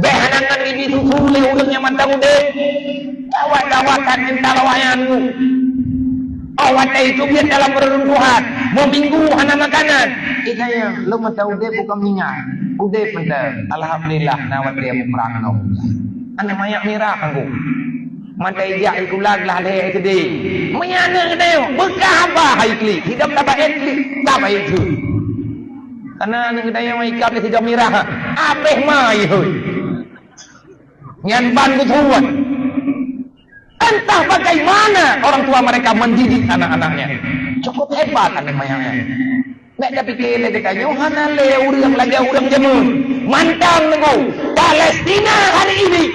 bék hana ngon gibi susu lé ureuëng nyang mantong udeb. Dawat-dawat that minta lawayan. Oh, watée itu biet dalam reruntuhan, meuminggu hana makanan. Ikaya, lôn mantong udeb bukan meuninggai. Udeb mantong. Alhamdulillah, na watée muprang ngon. Aneuk manyak mirah kangku. Mata ijak ikulag lah lé SD. Meunyo aneuk geutanyoe, beukah haba hai klik, sidom tabaét klik, tabaét tu. Karena aneuk geutanyoe ikab lé sidom mirah, abéh mai hôi. Nyan ban geusuwat. Entah bagaimana orang tua mereka mendidik anak-anaknya. Cukup hebat aneuk manyak nyan. Bék tapike lé geutanyoe hana lé ureuëng lagée ureuëng jameun. Mantong nunggu, Palestina hari ini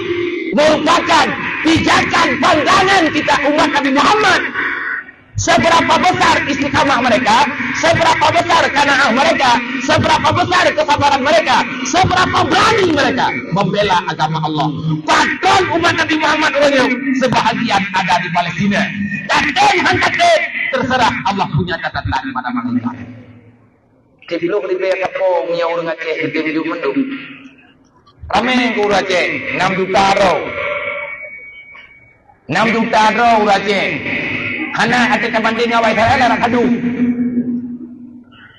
merupakan pijakan pandangan kita umat Nabi Muhammad. Seberapa besar istiqamah mereka, seberapa besar qanaah mereka, seberapa besar kesabaran mereka, seberapa berani mereka membela agama Allah. Pakon umat Nabi Muhammad uroe nyoe, sebahagian ada di Palestina. Tatem han tatem, Terserah, Allah punya catatan pada manusia. Siploh ribèe sapo meunyoe ureueng Aceh geutém jeuet mandum. Ramé keu ureueng Aceh, nam juta droe. Nam juta droe ureueng Aceh. Hana até tabandéng awak Israel, arak kadu.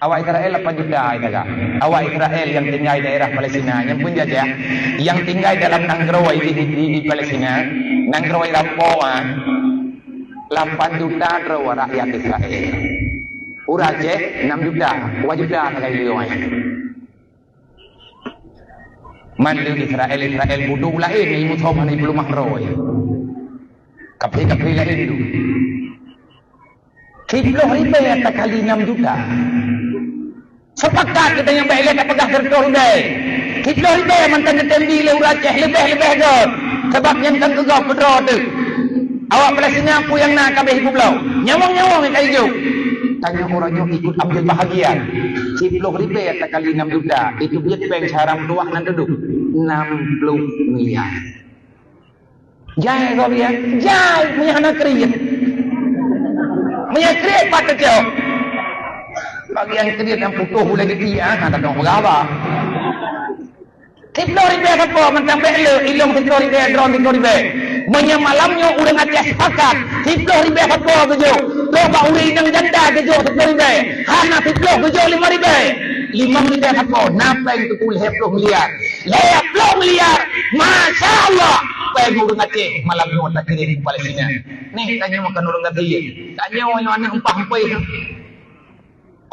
Awak Israel lapan juta, ai taga. Awak Israel nyang tinggai daerah Palestina, nyang peunjajah, nyang tinggai dalam nanggroe di, di, di, di Palestina, nanggroe rampokan, lapan juta droe rakyat Israel. Ureueng Aceh, nam juta, dua juta sagai leuwah. Mandum Israel, Israel budok laén, i musoh hana ipeuleumah droe. Kaphé-kaphé laén tu. Siploh ribèe takali nam juta. Sepakat geutanyoe bèk lé tapeugah siratoh ribèe. Siploh ribèe mantong geutém di lé ureueng Aceh leubeh-leubeh göt. Sabab nyan kan keu gob keudroe teuh. Awak Palestina peue nyang na ka abéh ipeubloe. Nyawöng-nyawöng ka ijok. Tanyoe uroe nyoe ikut ambil bahagian. Siploh ribèe takali nam juta. Itu biet péng seuharam tuah nan dudoe. Nam ploh miliar. Jai gob ya, jai meunyo hana kriet. Meunyo kriet pat teucok. Bagian kriet nyang putôh ulèe geuti, ah, hana teupeugah haba. Siploh ribèe sapo mantong bèk le, ilong siploh ribèe, droe siploh ribèe. Meunyo malam nyoe ureueng Aceh sepakat, siploh ribèe sapo geujok. Trok bak ureueng inong janda geujok siploh ribèe. Hana siploh geujok limong ribèe. Limong ribèe sapo, na péng teupeu lhèe ploh miliar. Lhèe ploh miliar. Masya Allah. Péng ureueng Aceh malam nyoe takirém keu Palestina. Nèk tanyoe kon ureueng gasien. Tanyoe nyoe aneuk empah-empéh.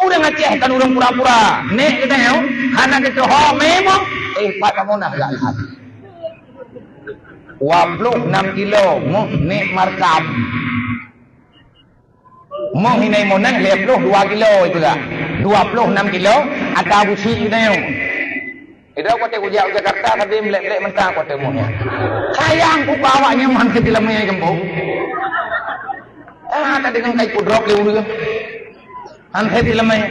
Ureueng Aceh kon ureueng pura-pura. Nèk geutanyoe hana geutuho memang. Eh, pat kamoe na gak lihat. Dua puluh enam kilo, moh nèk markam. Moh inai monang lhèe ploh dua kilo ipeugah. Dua ploh enam kilo, ata busi geutanyoe. Idroe kuate kujak u Jakarta, tapi mlek-mlek menta kuate moh nyan. Sayang kupa awak nyan man keu dilamai gampông. Ah, tadi kan kai kudrop lé ureueng. Han hai dilamai.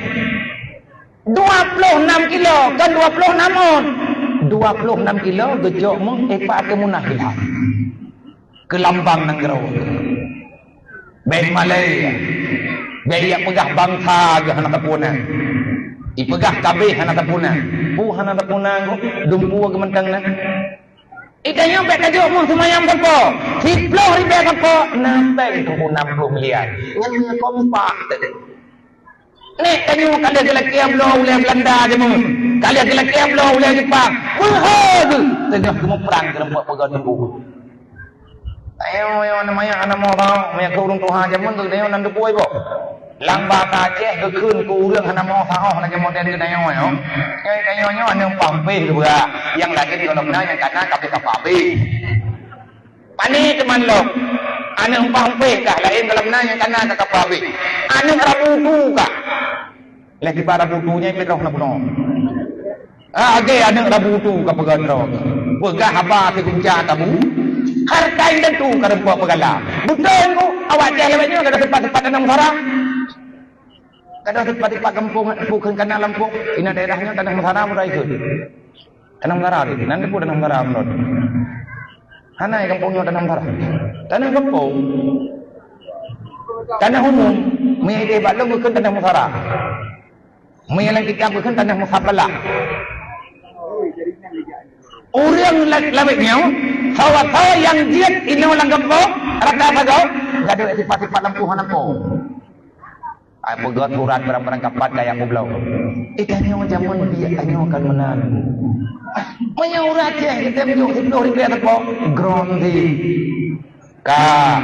Dua ploh enam kilo, kan dua ploh enam on. Dua ploh enam kilo geujok moh, eh, pat keu munah ilham. Keu lambang nanggroe. Bèk malèe. Bèk ipeugah bansa geuh hana tapuna. Ipeugah kabeh hana tapuna. Peue hana tapuna geuh, dumpeue geuh mantong na. Itanyoe bèk tajok meuh seumayang sapo. Siploh ribèe sapo, na péng tuku enam ploh miliar. Nyan meunyo kompak tadi. Nèk tanyoe ka lheueh geulakèe bloe ulèe Beulanda jameun. Ka lheueh geulakèe bloe ulèe Jepang. Beuhe geuh teungoh geumuprang keu rumpok peugöt teungku. Ayo, ayo, nama ya, nama mau, mau ya, keu ureueng tuha jameun tu, tanyoe nan teupeu iboh. Lam basa Aceh geukheun keu ureueng hana mau sahoh lagèe modern geutanyoe nyoe. Nyoe tanyoe nyoe aneuk pampéh geubeura. Nyang lagèe di gohlom na nyang kana ka pih ka pabéh. Pane teuma lom. Aneuk umpah umpéh kah, laén gohlom na nyang kana ka kapeuhabéh. Aneuk rabu tu kah. Lé kiban rabu tu nyan pih roh na bunoe. Ah, age aneuk rabu tu ka peugah droe. Peugah haba sigunca tabu. Harta nyang tu ka rumpok peugala. Beutôi nyoe, awak Aceh lawét nyoe ka ada tempat-tempat tanam musara. Ka ada tempat-tempat gampông, bukan kana lampôh. Ina daerah nyoe tanah musara mulai ikut. Tanah Musara tadi, nan teupeu Tanah Musara meunurot. Hana gampông nyoe Tanah Musara. Tanah gampông. Tanah umum, meunyo ideh bak lôn geukheun Tanah Musara. Meunyo lam kitab geukheun Tanah Musabalah. Ureueng la-, lawét nyoe, sawa-sawa nyang jeuet inoe lam gampông, rata sagoe, gadôh sifat-sifat lampôh hana po. Ai peugöt surat barang-barang kapat kaya kubloe. Eh, tanyoe jameun biek tanyoe kan meunan. Meunyoe ureueng Aceh geutém jok siploh ribèe sapo, grom di. Ka.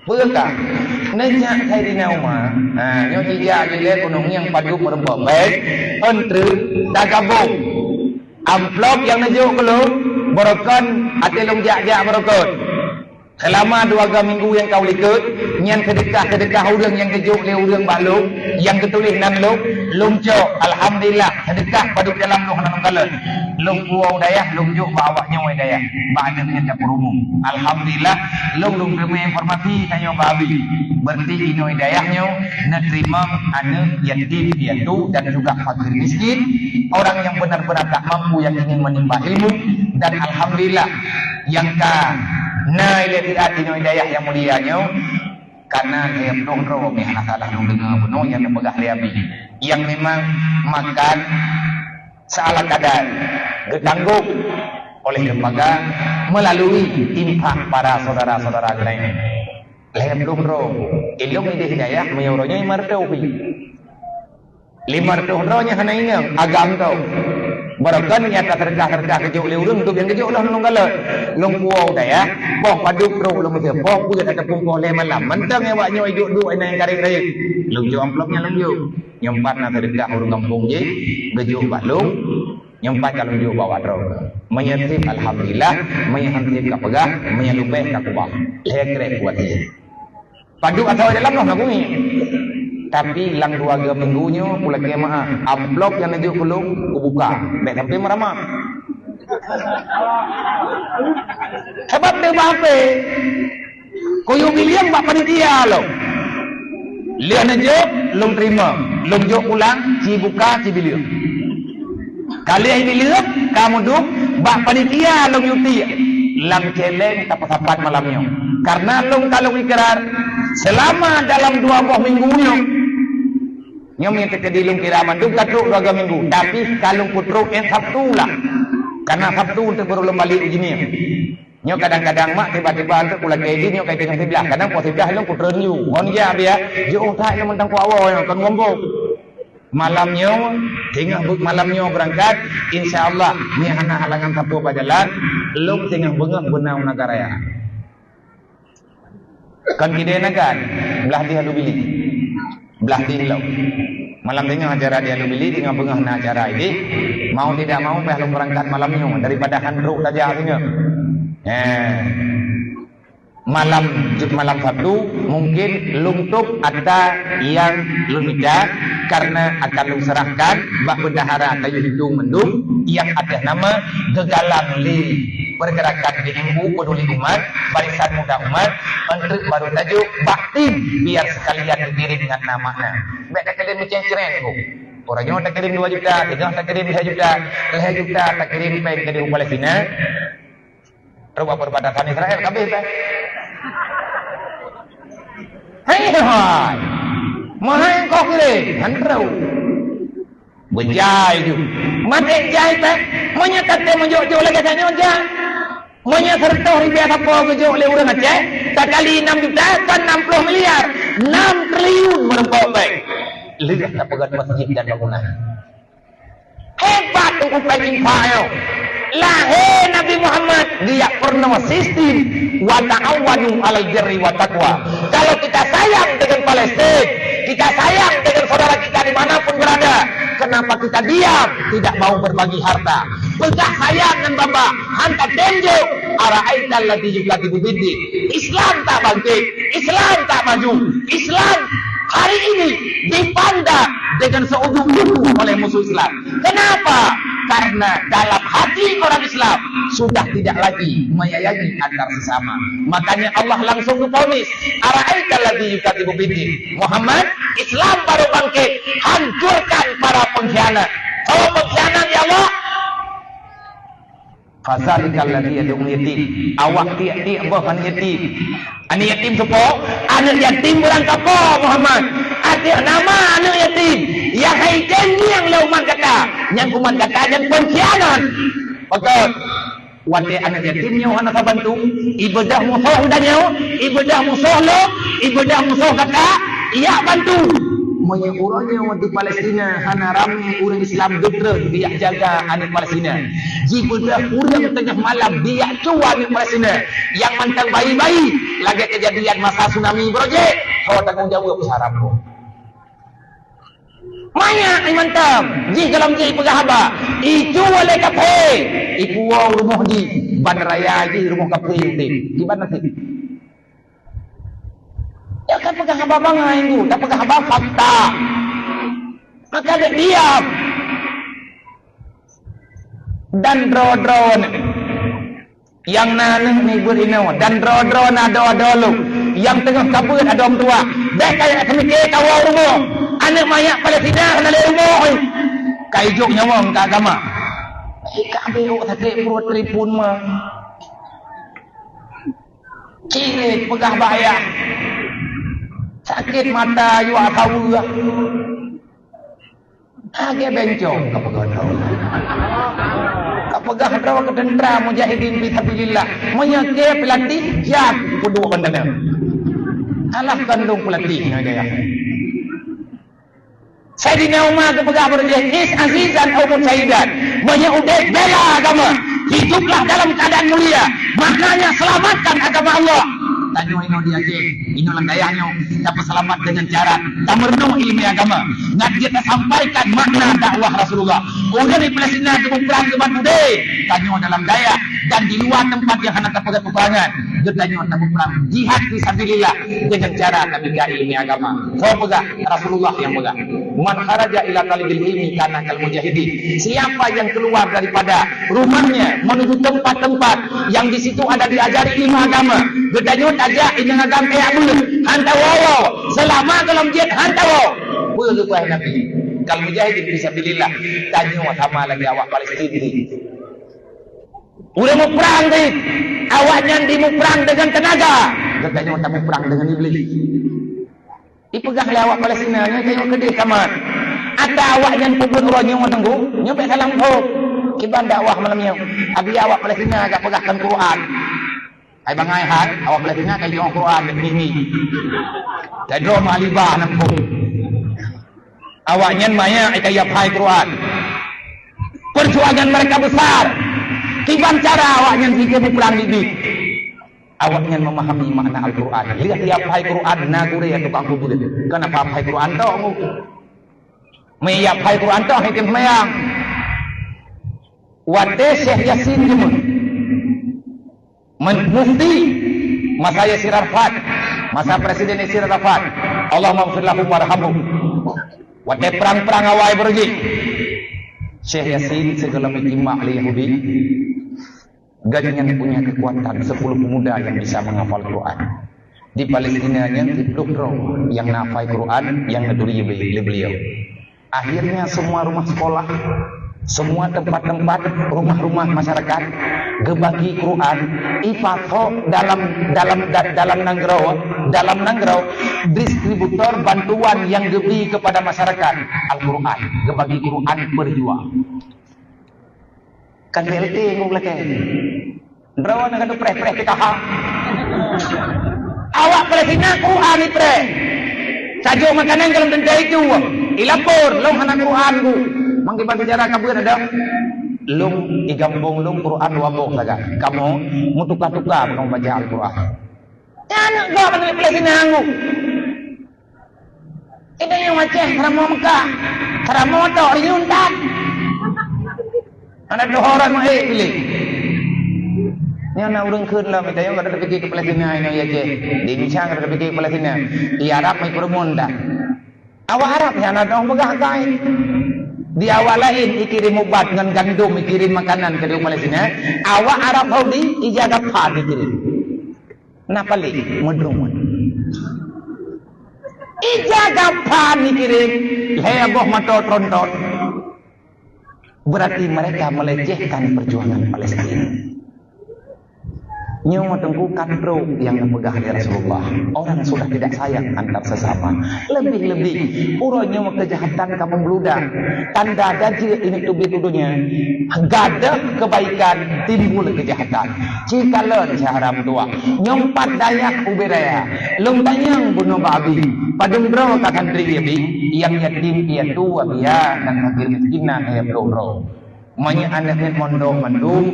Peue ka? Neujak Saidina Umar. Ha, nyoe jijak jilé gunong nyang padub meurumpok. Baik. Ön treuk tagabong. Amplop nyang neujok keu lôn, beurokon até lôn jak-jak beurokon. Seulama dua ga minggu nyang ka u likot, nyan seudeukah-seudeukah ureueng nyang geujok lé ureueng bak lôn, nyang geutuléh nan lôn, lôn cok, alhamdulillah, seudeukah padub dalam lôn hana lôn kalon. Lôn puwoe u dayah, lôn jok bak awak nyoe u dayah, bak aneuk nyan dapur umum. Alhamdulillah, lôn, lôn teumé informasi tanyoe bak Abi. Berarti inoe u dayah nyoe neuteurimong aneuk yatim piatu dan juga fakir miskin, orang yang benar-benar tak mampu yang ingin menimba ilmu, dan alhamdulillah, nyang ka na ilèe siat inoe dayah nyang mulia nyoe, Karena lhèe ploh droe meuhana salah lôn deungoe bunoe nyang neupeugah lé Abi, nyang memang makan seala kadar geutanggong oleh lembaga melalui infak para saudara-saudara geunaék. Lhèe ploh droe, ilong idéh hidayah meunyoe uroe nyoe lima reutôh pih. Lima reutôh droe nyan hana inong, agam droe. Barokon nyang ka seudeukah-seudeukah geujok lé ureueng, dum nyang geujok lôn lôn galak. Lôn puwoe dayah, poh padub trok lôn meuseupôt, peue ka tapeumpôh lhèe malam. Mantong awak nyoe duek-duek inan karek-karek. Lôn jok amplop nyan lôn jok. Nyoe pat na seudeukah ureueng gampông jih, geujok bak lôn. Nyoe pat ka lôn jok bak droe. Meunyoe sép alhamdulillah, meunyoe han sép ka peugah, meunyoe leubeh ka keubah. Lhèe krek kuat jih. Padub atawa dalam noh na gumi. Tapi lam dua ga minggu nyoe pulakée meu'ah, amplop nyang neujok keu lôn kubuka. Bèk sampoe meuramah. Sabab deuh bak hapé. Kuyue bilieng bak panitia lôn. Lheueh neujok, lôn teurimong. Lôn jok pulang, ci buka, ci bilieng. Ka lheueh ibileueng, ka mudub, bak panitia lôn yue tiek lam céléng tapeusapat malam nyoe. Karena lôn ka lôn ikrar, seulama dalam dua boh minggu nyoe, nyoe meuteukedi lôn kira mandum ka trok dua boh minggu, tapi ka lôn kutrok ék Sabtu lah. Karena Sabtu teuk baru lôn balek uji nie. Nyoe kadang-kadang mak tiba-tiba anteuk pulakée jih nyoe ka teungoh siblaih, kadang poh siblaih lôn kutrön yue. Ngon jak biya, jiôh that lôn mantong kuawoe nyoe, kon gombong. Malam nyoe, teungoh bu-, malam nyoe beurangkat, insya Allah, meuhana halangan sapeue bak jalan, lôn teungoh beungoh beunau Nagan Raya. Kon kidée Nagan, blah di Alue Bili. Blah di lom. Malam teungoh acara di Alue Bili, teungoh beungoh na acara idéh. Mau tidak mau, payah lôn beurangkat malam nyoe, daripada han trok saja teungoh. Eh. Malam, malam Sabtu, mungkin lôn tôb ata nyang lôn mita, karena akan lôn seurahkan bak bendahara tayue hitong mandum nyang atas nama geugalang lé Pergerakan B M U Peduli Umat, Barisan Muda Umat, eunteuk baru tajok bak tim, biar sekalian dikirim ngon nama na. Bèk takirém meucéh-céréh, Bu. Uroe nyoe takirém dua juta, teungoh takirém lhèe juta, lhèe juta takirém péng keu di Palestina. Rubah perbatasan Israel, kabeh teh. Hai, hai. Mahai engkau kiri, han trok. Beujai ju. Maté jai teh. Meunyoe taté meujok-jok lagèe tanyoe jak. Meunyoe seratus ribu sapo geujok lé ureueng Aceh, takali enam juta, kan enam puluh miliar. Enam triliun meureumpok bèk. Lheueh tapeugöt masjid dan bangunan. Hebat Teungku Panji Infak nyoe. Lahé Nabi Muhammad, dia pernah sistem, "Wa ta'awanu 'alal birri wa taqwa." Kalau kita sayang dengan Palestin, kita sayang dengan saudara kita di mana pun berada, kenapa kita diam, tidak mau berbagi harta? Peugah sayang ngon babah, han tatem jok, "Ara'aital ladzi yukadzibu biddin." Islam tak bangkit, Islam tak maju, Islam hari ini dipandang dengan seujung kuku oleh musuh Islam. Kenapa? Karena dalam hati orang Islam sudah tidak lagi menyayangi antar sesama. Makanya Allah langsung geuponis, "Ara'aital ladzi yukadzibu biddin." Muhammad, Islam baru bangkit, hancurkan para pengkhianat. Oh, pengkhianat, ya Allah. Fadzalikal ladzi yad'ul yatim. Awak tiek-tiek boh aneuk yatim. Aneuk yatim soe po? Aneuk yatim ureueng kapo, Muhammad. Ateueh nama aneuk yatim. Nyang hai janji nyang lé umat gata. Nyang umat gata nyan pengkhianat. Beutôi. Watèe aneuk yatim nyoe hana sabantu, ibeudôh musoh geutanyoe, ibeudôh musoh lôn, ibeudôh musoh gata, ijak bantu. Meunyoe uroe nyoe di Palestina hana ramé ureueng Islam, deuh-deuh bijak jaga aneuk Palestina. Jibeudôh ureueng teungoh malam bijak cue aneuk Palestina nyang mantong bayi-bayi, lagèe keujadian masa tsunami baroe jih, ho tanggong jaweueb syarat nyoe. Manyak mantong jih gohlom jih ipeugah haba, icue lé kaphé, ipuwoe rumoh jih, ban raya jih rumoh kaphé udép. Kiban nasib. Nyoe kan peugah haba bangai, Teungku, tapeugah haba fakta. Maka dek diam. Dan droe-droe nyoe, nyang na aneuk nibeuet inoe, dan droe-droe na adoe-adoe lôn, nyang teungoh ka beuet adoe meutuwah, bèk kayém teumike kawoe rumoh. Aneuk manyak Palestina hana lé rumoh, oi. Ka ijok nyawöng keu agama. Ka abéh ôk sakét pruet telepon ma. Cit lé peugah bak ayah. Sakét mata, yue saweue. Lagèe bencong ka peugah droe. Ka peugah droe keu teuntra mujahidin fi sabilillah. Meunyoe kèe peulatih, jak peuduek bandana. Alah kandong peulatih nyoe dayah. Saidina Umar geupeugah bak droe, "Is azizan au mujahidan." Meunyoe udép bela agama, hiduplah dalam keadaan mulia, maknanya selamatkan agama Allah. Tanyoe inoe di Aceh, inoe lam dayah nyoe, tapeuseulamat deungon cara tameurunoe ileumèe agama, ngat jeuet tasampaikan makna dakwah Rasulullah. Ureueng di Palestina geumuprang keuban udép, tanyoe dalam dayah dan di luwa teumpat nyang hana tapeugah peperangan, geutanyoe tamuprang jihad fi sabilillah deungon cara tabika ileumèe agama. Soe peugah? Rasulullah nyang peugah, "Man kharaja ila talibil ilmi kana kal mujahidin." Siapa yang keluar daripada rumahnya menuju tempat-tempat yang di situ ada diajari ilmu agama, geutanyoe tajak inong agam kaya beuet, han tawoe-woe, seulama gohlom jeuet han tawoe. Peue geupeugah Nabi? Kal mujahidin fi sabilillah. Tanyoe sama lagèe awak Palestina. Ureueng muprang teuh, awaknyan jimuprang deungon teunaga, geutanyoe tamuprang deungon Iblih. Ipeugah lé awak Palestina nyoe tanyoe keudeh kamat. Ata awaknyan peubuet uroe nyoe teungku, nyoe bèk salah muphom. Kiban dakwah malam nyoe. Abi awak Palestina ka peugah kon Quran. Hai bangai hai, awak Palestina ka jinoe Quran ni ni. Ka droe meualibah na muphom. Awaknyan manyak ka yap hai Quran. Perjuangan mereka besar. Kiban cara awaknyan jikeu muprang bibi. Awaknyan memahami makna Al-Quran. Lihat yap hai Quran na gurèe tukang kubu. Kenapa hai Quran tu? Meyap hai Quran tu hitam semayang. Watèe Syekh Yasin jeumeun. Men-, mufti masa Yasir Arafat, masa Presiden Yasir Arafat, Allahumma ighfir lahu warhamhu. Watèe prang-prang awai beureuji, Syekh Yasin sigohlom jitimbak lé Yahudi, gobnyan punya kekuatan sepuluh pemuda yang bisa menghafal Quran. Di Palestina nyan siplôh droe nyang na hafai Quran nyang neuturi lé beliau. Akhirnya semua rumah sekolah, semua tempat-tempat, rumah-rumah masyarakat geubagi Quran, ipatok dalam, dalam, da-, dalam nanggroe, dalam nanggroe distributor bantuan yang geubri kepada masyarakat Al-Quran, geubagi Quran berjuang. Kan B L T ngon lakèe. Droeneuh ka preh-preh P K H. Awak Palestina Quran ipreh. Tajok makanan dalam teuntèe itu. Ilapor, lôn hana Quran ku. Mangkeuban sejarah ka beuet ada. Lôn di gampông lôn Quran dua boh sagai. Kamoe meutuka-tuka kamoe baca Al-Quran. Nyan aneuk gob aneuk Palestina ku. Itu nyang Aceh, seuramoe Mekah. Seuramoe tok rinyueng that. Hana tuho rot meuék piléh. Nyan na ureueng kheun lom, mita nyang ka tapike keu Palestina inoe i Aceh. Di Indonesia ka tapike keu Palestina. I Arab meupeureumeun that. Awak Arab nyan na dong peugah kai. Di awak laén ikirém ubat ngon gandom, ikirém makanan keu Palestina. Awak Arab Saudi ija gapha ikirém. Na paléng meudroe. Ija gapha ikirém lhèe boh moto tronton. Berarti mereka melecehkan perjuangan Palestina. Nyoe teungku ka trok nyang geupeugah lé Rasulullah. Orang sudah tidak sayang antar sesama. Lebih-lebih, uroe nyoe keujahatan ka meubludak. Tanda dajeuet ini teubiet u donya. Gadôh keubaikan, timbul keujahatan. Ci kalon syahram tuah. Nyoe pat dayah ubé raya. Lôn tanyong bunoe bak abi. Padum droe ka santri abi? Nyang yatim piatu abi ya, nyang fakir miskin na lhèe ploh droe. Meunyoe aneuk miet mondok mandum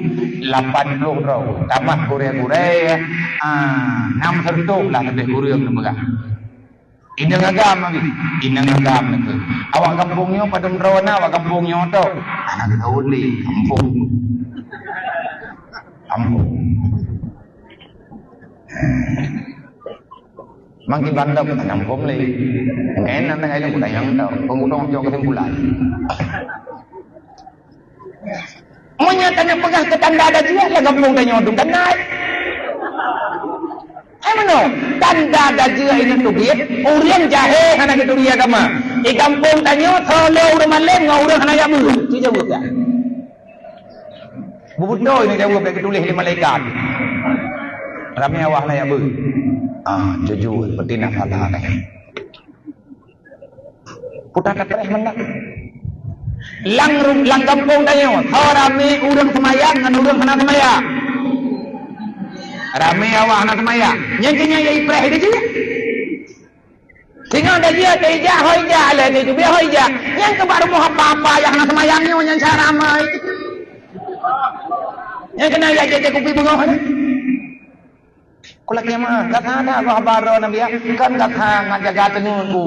lapan ploh droe, tamah gurèe-gurèe, ah, nam sireutoh lah leubeh kureueng neupeugah. Inong agam lagi, inong agam lagi. Awak gampông nyoe padum droe na, awak gampông nyoe tu. Aneuk tahu lé, gampông. Gampông. Mang kiban dok tanyong phôn lé. Ngen nang ngai lôn tanyong tau. Peungutong jok kesimpulan. Meunyoe tanyoe peugah keu tanda dajeuet lah gampông tanyoe dum tanai. Hai meunoe, tanda dajeuet inong teubiet, ureueng jahé hana geuturi agama. Di gampông tanyoe, solo ureueng malém ngon ureueng hana jak beuet. Ci jaweueb dak? Beubeutôi neujaweueb bèk geutuléh lé malaikat. Ramé awak na nyang beuet. Ah, jujur, peutinah salah. Udah tapreh mandang. Lam ru-, lam gampông tanyoe, tho ramé ureuëng seumayang ngon ureuëng hana seumayang. Ramé awak hana seumayang. Nyang keu nyan ya ipreh di jih. Singoh dah jeuet, dah ijak, ho ijak, lé ni teubiet ho ijak. Nyang keu bak rumoh apa-apa nyang hana seumayang nyoe nyang cara ramai. Nyang keunan jak jép kupi beungoh ni. Kulak kiamat, gata hana haba droe Nabi, kan gata ngat jaga teungeut ku.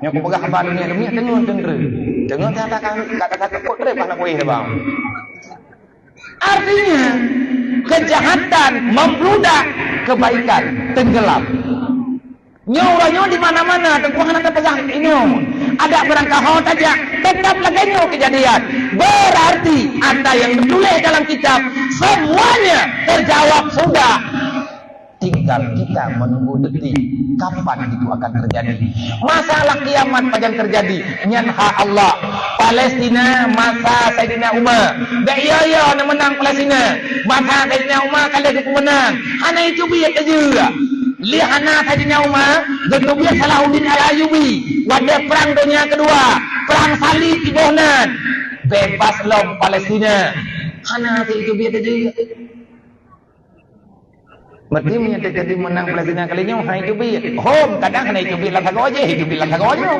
Nyang kupeugah haba dunia demi teungeut teungeut. Teungeut gata kan, gata takut trép hana kuéh bang. Artinya, kejahatan membludak, kebaikan tenggelam. Nyoe uroe nyoe di mana-mana, teungku hana tapeugah inoe. Adak beurangkaho tajak, tetap lagée nyoe kejadian. Berarti, apa yang ditulis dalam kitab, semuanya terjawab sudah. Tinggal kita menunggu detik kapan itu akan terjadi. Masalah kiamat pajan terjadi, nyan hak Allah. Palestina masa Saidina Umar. Dak iya-iya na menang Palestina. Masa Saidina Umar ka lheueh geupeumenang. Hana iteubiet laju. Lé hana Saidina Umar, geuteubiet Salahuddin Al-Ayyubi. Watée perang donya kedua, perang salib iboh nan. Bebas lom Palestina. Hana iteubiet laju. Berarti meunyoe teujadi menang Palestina kali nyoe, hai teubiet. Hom, kadang hana teubiet lam sagoe jih, teubiet lam sagoe nyoe.